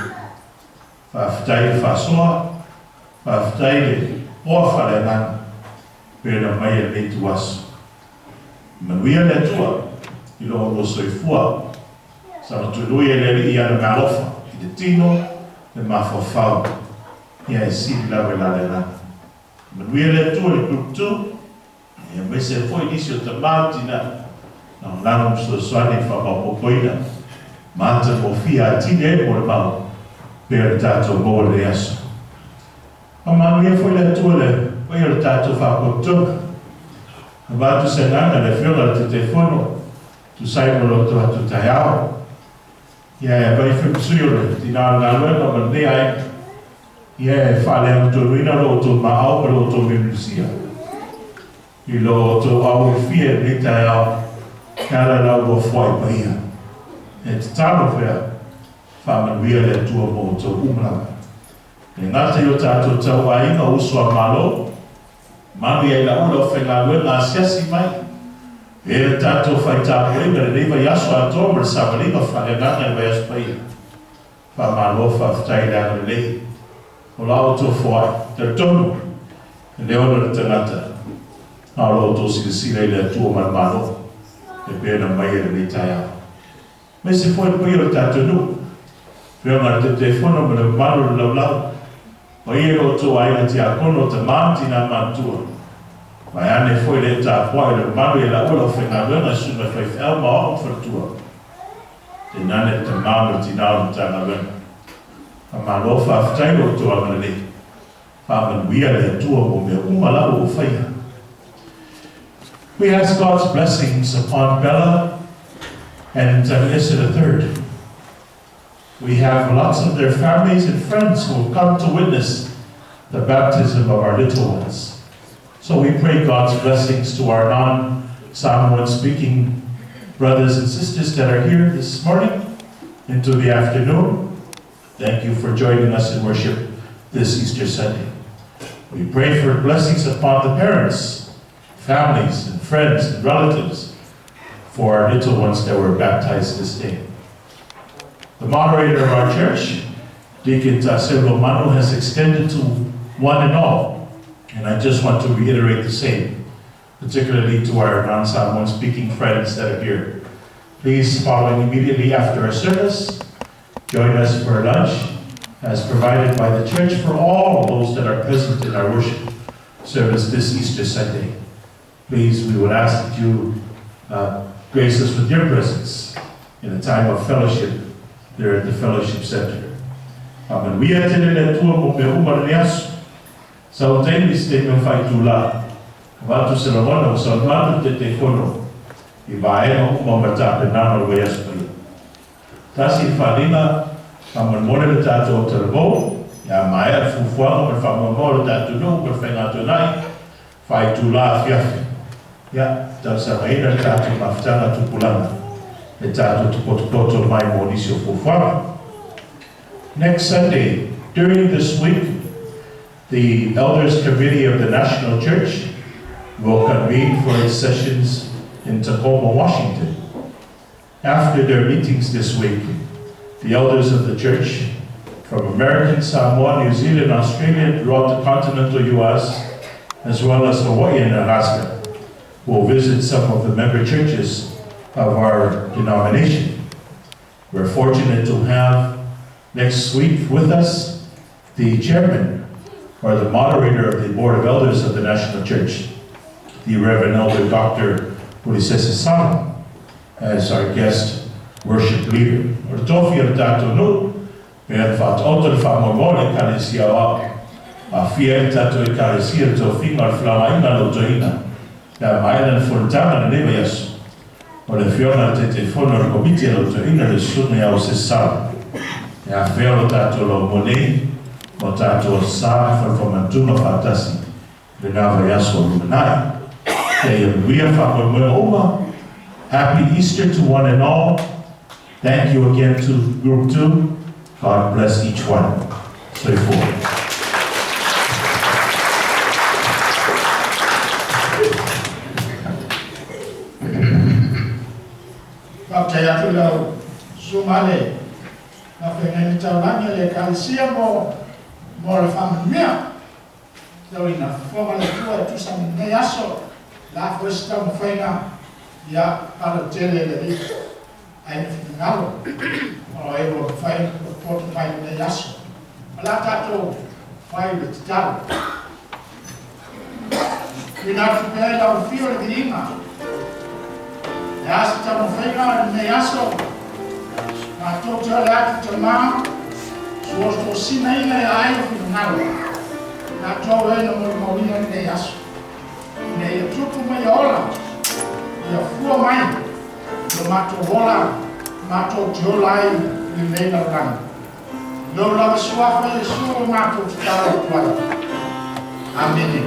Speaker 1: Faafetai le faasoa, faafetai le oa faaleagaga pei ona aumaia i lenei ituaso. Manuia le Atua i lo oulua soifua, sagatului e le Alii i ana meaalofa i le tino, le mafaufau, ia e sili lava i la le agaga. Manuia le Atua i le Group 2, aemaise ai foi nisi o tama ma tina lagolago ma fesoasoani i le faamaopoopoina ma matagofie atili ai le molimau pei ona tatou maua i lenei aso. Faamanuia foi le Atua i le paia o le tatou faapotopotoga. Avatu se agaga i le Afioga i le Taitaifono, tusa ai ma lo tatou taeao. Ia e avai foi ma sui o le tina o le galuega ma lenei aiga. Ia e faaleaga-tonuina lo outou maau ma lo outou miumilisia i lo outou auofia i lenei taeao e ala i la ulua foai paia. E tatalo pea, faamanuia le Atua mo outou uma lava. E le gata i o tatou tauaiga o uso a Malo, malu ia i lau le aufaigaluega asiasi mai, e le tatou fai tapuaiga i lenei vaiaso atoa ma le savaliga faaleagaga i le vaiaso paia. Faamalo faafetai i le agalelei o la outou foai. Talitonu, e le ona le tagata, a o lo outou silasila i le Atua ma le Malo e pei ona aumaia i lenei taeao. Aemaise foi le paia o le tatou nuu, Afioga i le Taitaifono ma le mamalu o le laulau, paia i lo outou aiga tiakono, tama ma tina matutua, vaeane foi le ee tapuai o le mamalu ia laua le aufaigaluega i susuga i faifeau ma aoao ma faletua, tainane le tama ma le tina o le Matagaluega. Faamalo faafetai lo outou agalelei. Faamanuia le Atua mo mea uma la ua ou faia. We ask God's blessings upon Bella and Issa the Third. We have lots of their families and friends who have come to witness the baptism of our little ones. So we pray God's blessings to our non-Samoan speaking brothers and sisters that are here this morning into the afternoon. Thank you for joining us in worship this Easter Sunday. We pray for blessings upon the parents, families, and friends and relatives for our little ones that were baptized this day. The moderator of our church, Deacon Taseo Lomano, has extended to one and all, and I just want to reiterate the same, particularly to our non-Samoan speaking friends that are here. Please, following immediately after our service, join us for lunch as provided by the church for all those that are present in our worship service this Easter Sunday. Please, we would ask that you grace us with your presence in a time of fellowship there at the Fellowship Center. Faamanuia tele le Atua mo mea uma lenei aso. Sau taimi se taimi o faaitula, avatu se lagona ua saunoa atu le Taitaifono i vaega uma ma le tapenaga o le vaiaso paia. Tasi le faaaliga, faamolemole le tatou talavou, ia maea le fuafuaga ma le faamoemoe o le tatou nuu ma le faiga tonai, faaitula afiafi. Ia, talosagaina le tatou mafutaga tupulaga e tatou te potopoto mai mo nisi o fuafuaga. Next Sunday, during this week, the Elders Committee of the National Church will convene for its sessions in Tacoma, Washington. After their meetings this week, the elders of the church from American Samoa, New Zealand, Australia, throughout the continental U.S., as well as Hawaii and Alaska, will visit some of the member churches of our denomination. We're fortunate to have next week with us the chairman or the moderator of the Board of Elders of the National Church, the Reverend Elder Dr. Ulisese Sala, as our guest worship leader. O le tofi o le tatou nuu, pe ana faataoto le faamoemoe o le Ekalesia Aoao, aafia ai le tatou Ekalesia i le tofiga o le felauaiga a lou toeaina, pe a maea lana fonotaga i lenei vaiaso. O le Afioga i le Taitaifono o le Komiti a lou Toeaina, le Susuga ia Osese Sala. E afea lo tatou laumua nei ma o tatou Aso Sa ma Falefaamanutuga faatasi i lena vaiaso o lumanai. Kia ia manuia faamoemoega uma. Happy Easter to one and all. Thank you again to Group 2. God bless each one. Soifua.
Speaker 4: Faafetai atu i lau Susuga le Faafeagaiga Taulagi a le Ekalesia mo mo le faamanuia. Tau ina fofoga le Atua e tusa ma lenei aso, o le a foi se taumafaiga, ia, falautele le Alii ai na finagalo o e ua mafai ona potopoto mai i lenei aso. O le a tatou fai le tatalo. Tuuina atu pea i lau afio le viiga. Le a se taumafaiga o lenei aso, matou te ole atu Tama, suosuosinaina e ai o finagalo, tatou e na molimauina lenei aso. Ina ia tupu ma ia ola, ia fua mai lo matou ola, matou te ola ai i lenei lalolagi. I lou lava Suafa Iesu ua matou tatalo atu ai. Amene.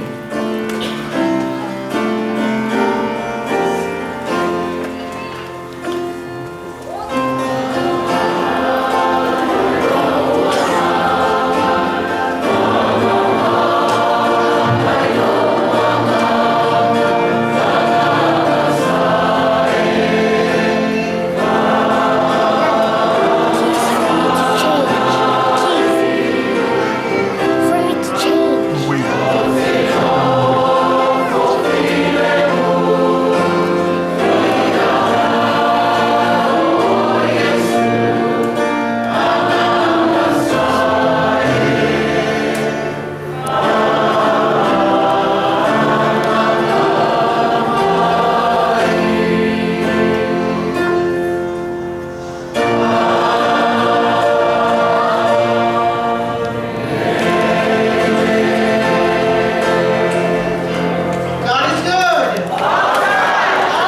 Speaker 13: God is good. All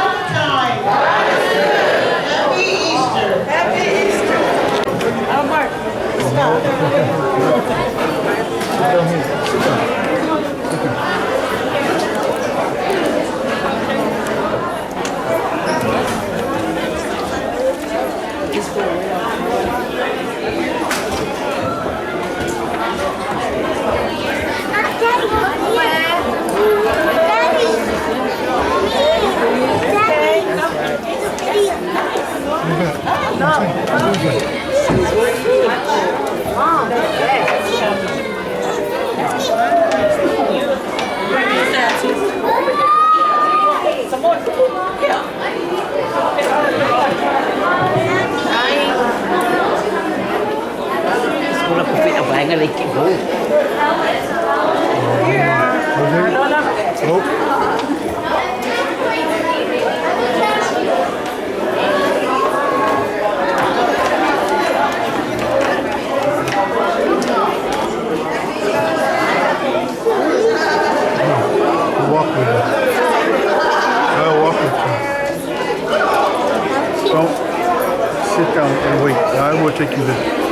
Speaker 13: the time. God is good. Happy Easter. Happy Easter.
Speaker 3: Mark, stop.
Speaker 15: Sit down here. Sit down. Sit down. Oh. Walk with us. I'll walk with you. Don't sit down and wait. I will take you there.